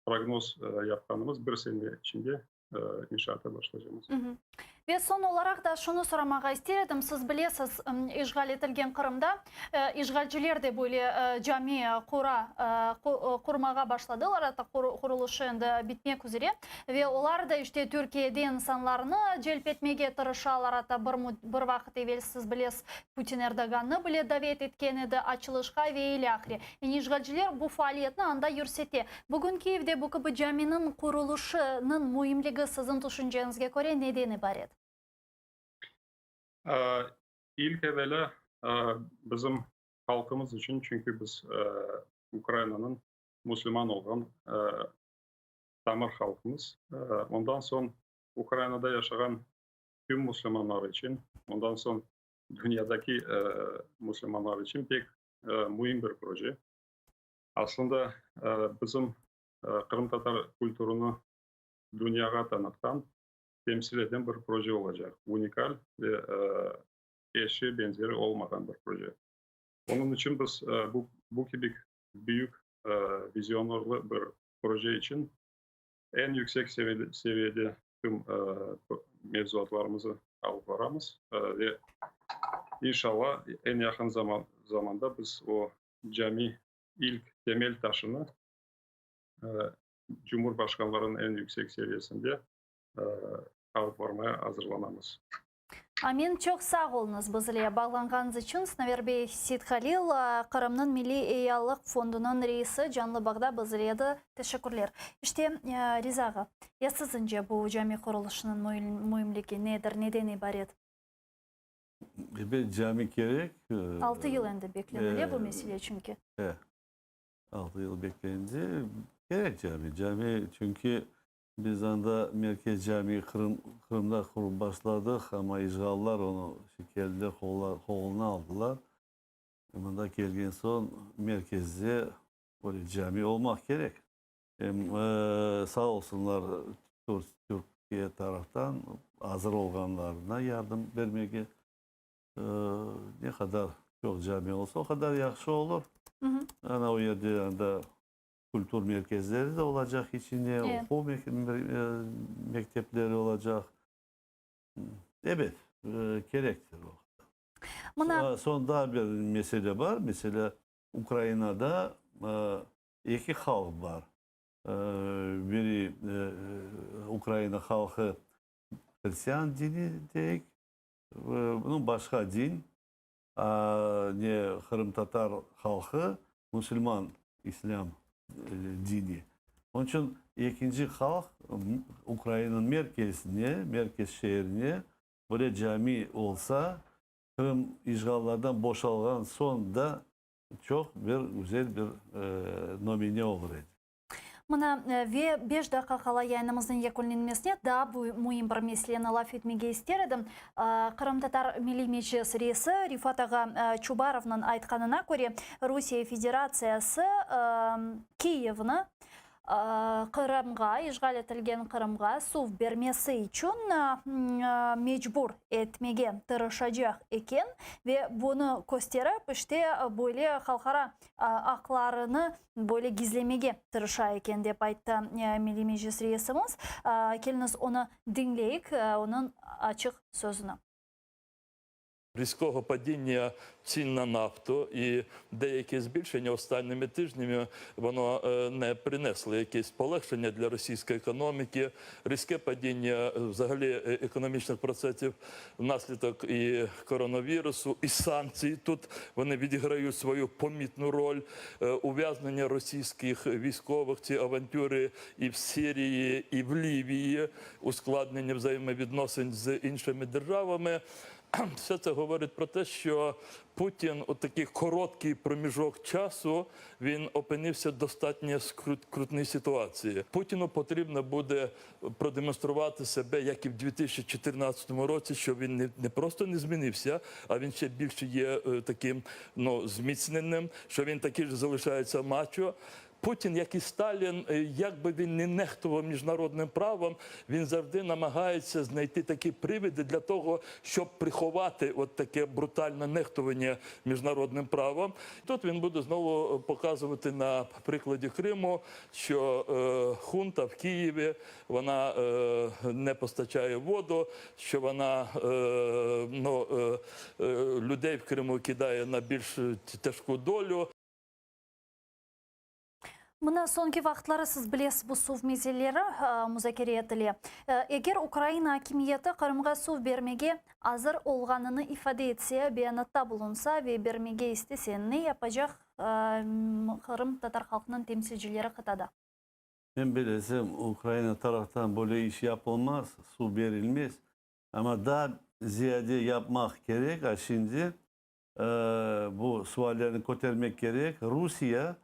prognoz yapqanımız bir sene içinde inşaata başlaycamız. Ve soñ olaraq da şunı soramağa ister edim, siz bilesiz, işğal etilgen Qırımda işğalciler de böyle cami qura, qurmağa başladılar, atta qurulışı endi bitmek üzre, ve olar da işte Türkiyede insanlarnı celp etmege tırışalar, atta bir bir vaqıt evel siz bilesiz, Putin Erdogannı bile davet etken edi açılışqa ve ilâhre. Yani işğalciler bu faaliyetni anda yürsete. Bugün Kiyevde bu kibi caminiñ qurulışınıñ müimligi siziñ tüşünceñizge köre neden ibaret? İlk evelâ bizim halqımız içün, çünki biz Ukrainanıñ musulman olğan tamır halqımız. Ondan soñ Ukrainada yaşağan tüm musulmanlar içün, ondan soñ dünyadaki musulmanlar içün pek müim bir proje. Aslında bizim qırımtatar kültürüni dünyağa tanıtqan, temsil eden bir proje olacaq. Unikal ve eşi, benzeri olmağan bir proje. Onıñ içün biz bu, bu kibi büyük vizionerlı bir proje içün eñ yüksek seviyede tüm mevzuatlarımızı alıp baramız ve inşallah eñ yaqın zamanda biz o cami ilk temel taşını Cumhurbaşqanlarınıñ eñ yüksek seviyesinde alıp barmaya azırlanamız. Amin. Çoq sağ oluñız bizle bağlanğanıñız içün. Sinaver bey Seythalil, Qırımnıñ Milliy Eyyallıq Fondunıñ reisi canlı bağda bizle edi. Teşekkürler. İşte, Riza ağa, ya siziñce bu cami qurulışınıñ müimligi nedir, neden ibaret? Ebet, cami kerek. Altı yıl endi beklenile bu mesele çünki. E, altı yıl beklendi. Kerek cami. Cami çünki biz anda Merkez camiyi Qırım, Qırımda qurıp başladıq, amma işğallar onı keldiler, qoluna aldılar. Mında kelgen soñ merkezde böyle cami olmaq kerek. Em sağ olsunlar Türkiye taraftan azır olğanlarına yardım bermege. Ne qadar çoq cami olsa, o qadar yahşı olur. Ana o yerde anda kültür merkezleri de olacaq içinde, oquv mektepleri olacaq. Ebet, kerektir o. Mına. Soñ daa bir mesele bar, meselâ, Ukrainada eki halq bar. Biri Ukraina halqı hristian dini deyik, nu, başqa din, a ne qırımtatar halqı musulman, islâm dini. Onıñ içün ekinci halq Ukrainanıñ merkezine, merkez şeerine böyle cami olsa, Qırım işğallardan boşalğan soñ da çoq bir güzel bir nomine olur edi. Mına, ve beş daqqa qala yayınımıznıñ yekünlenmesine daa müim bir meseleni laf etmege ister edim. Qırımtatar Milliy Meclis reisi Refat ağa Çubarovnıñ aytqanına köre, Rusiye Federatsiyası Kiyevni Qırımğa, işğal etilgen Qırımğa suv bermesi içün mecbur etmege tırışacaq eken ve bunı kösterip, işte, böyle halqara aqlarını böyle gizlemege tırışa eken, dep ayttı Milliy Meclis reisimiz. Keliñiz, onı diñleyik, onıñ açıq sözüni. Різкого падіння цін на нафту і деяке збільшення останніми тижнями воно не принесло якесь полегшення для російської економіки, різке падіння взагалі економічних процесів внаслідок і коронавірусу, і санкцій. Тут вони відіграють свою помітну роль, ув'язнення російських військових, ці авантюри і в Сирії, і в Лівії, ускладнення взаємовідносин з іншими державами. Все це говорить про те, що Путін у такий короткий проміжок часу він опинився в достатньо скрутній ситуації. Путіну потрібно буде продемонструвати себе, як і в 2014 році, що він не, не просто не змінився, а він ще більше є таким ну, зміцненим, що він такий же залишається мачо. Путін, як і Сталін, як би він не нехтував міжнародним правом, він завжди намагається знайти такі привиди для того, щоб приховати от таке брутальне нехтування міжнародним правом. Тут він буде знову показувати на прикладі Криму, що хунта в Києві вона не постачає воду, що вона ну, людей в Криму кидає на більш тяжку долю. Mına soñki vaqıtları siz bilesiz bu suv meseleleri muzakere etile. Eger Ukraina akimiyeti Qırımğa suv bermege azır olğanını ifade etse, beyanatta bulunsa ve bermege istese, ne yapacaq qırımtatar halqınıñ temsilcileri qıtada? Men bilesem, Ukraina taraftan böyle iş yapılmaz, suv berilmez. Amma daa ziyade yapmaq kerek, a şimdi bu suallerni kötermek kerek. Rusiye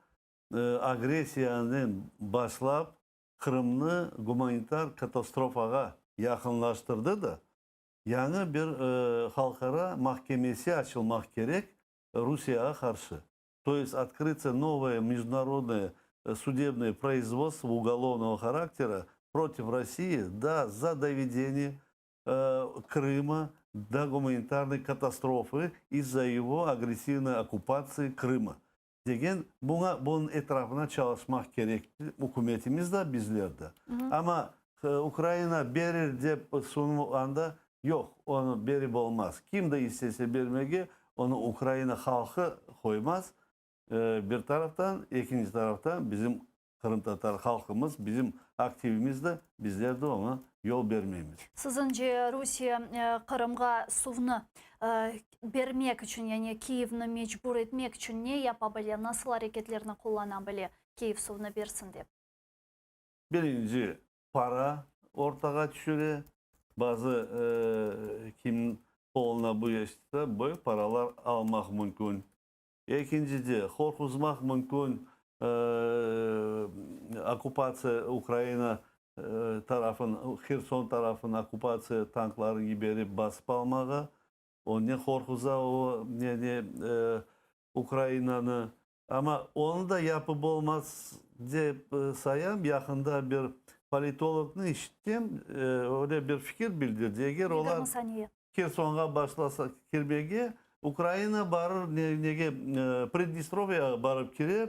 agressiyanen başlap Qırımnı gumanitar katastrofağa yaqınlaştırdı da, yañı bir halqara mahkemesi açılmaq kerek Rusiyağa qarşı. То есть открыться новое международное судебное производство уголовного характера против России, да, за доведение Крыма до гуманитарной катастрофы из-за его агрессивной оккупации Крыма. Degen buña bunıñ etrafına çalışmaq kerek ükümetimiz da, bizler de. Amma Ukraina berir dep anda yoq, onı berip olmaz. Kim de istese bermege, onı Ukraina halqı qoymaz, bir taraftan, ekinci taraftan bizim qırımtatar halqımız, bizim aktivimiz de, bizler de oña yol bermeymiz. Siziñce, Rusiye Qırımğa suvnı bermek içün, yani Kiyevni mecbur etmek içün ne yapa bile, nasıl areketlerni qullana bile, Kiyev suvnı bersin dep? Birinci, para ortağa tüşüre. Bazı kimniñ qoluna bu geçse, büyük paralar almaq mümkün. Ekincide, qorquzmaq mümkün, okkupatsiya Ukraina tarafın, Herson tarafın okkupatsiya tanklarını yiberip basıp almağa. O ne qorquza o, ne ne Ukrainanı. Amma onı da yapıp olmaz dep sayam. Yaqında bir politolognı işittim, öyle bir fikir bildirdi. Eger olar 20 saniye. Hersonğa başlasa kirmege, Ukraina barır nege, Pridnestrovyağa barıp kirer,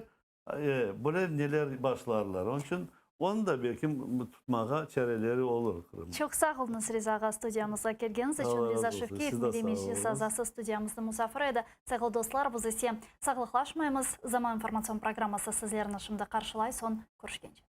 böyle neler başlarlar. Onıñ içün. Onı da belki tutmağa çareleri olur Qırımda. Çoq sağ oluñız, Riza ağa, studiyamızğa kelgeniñiz içün. Allah Riza razı olsun. Şevkiyev, Siz de Milliy sağ Meclis oluñız. azası, studiyamıznıñ musafiri edi. Sayğılı dostlar, biz ise sağlıqlaşmaymız. Zaman informatsion programması sizlerni şimdi qarşılay. Soñ körüşkence.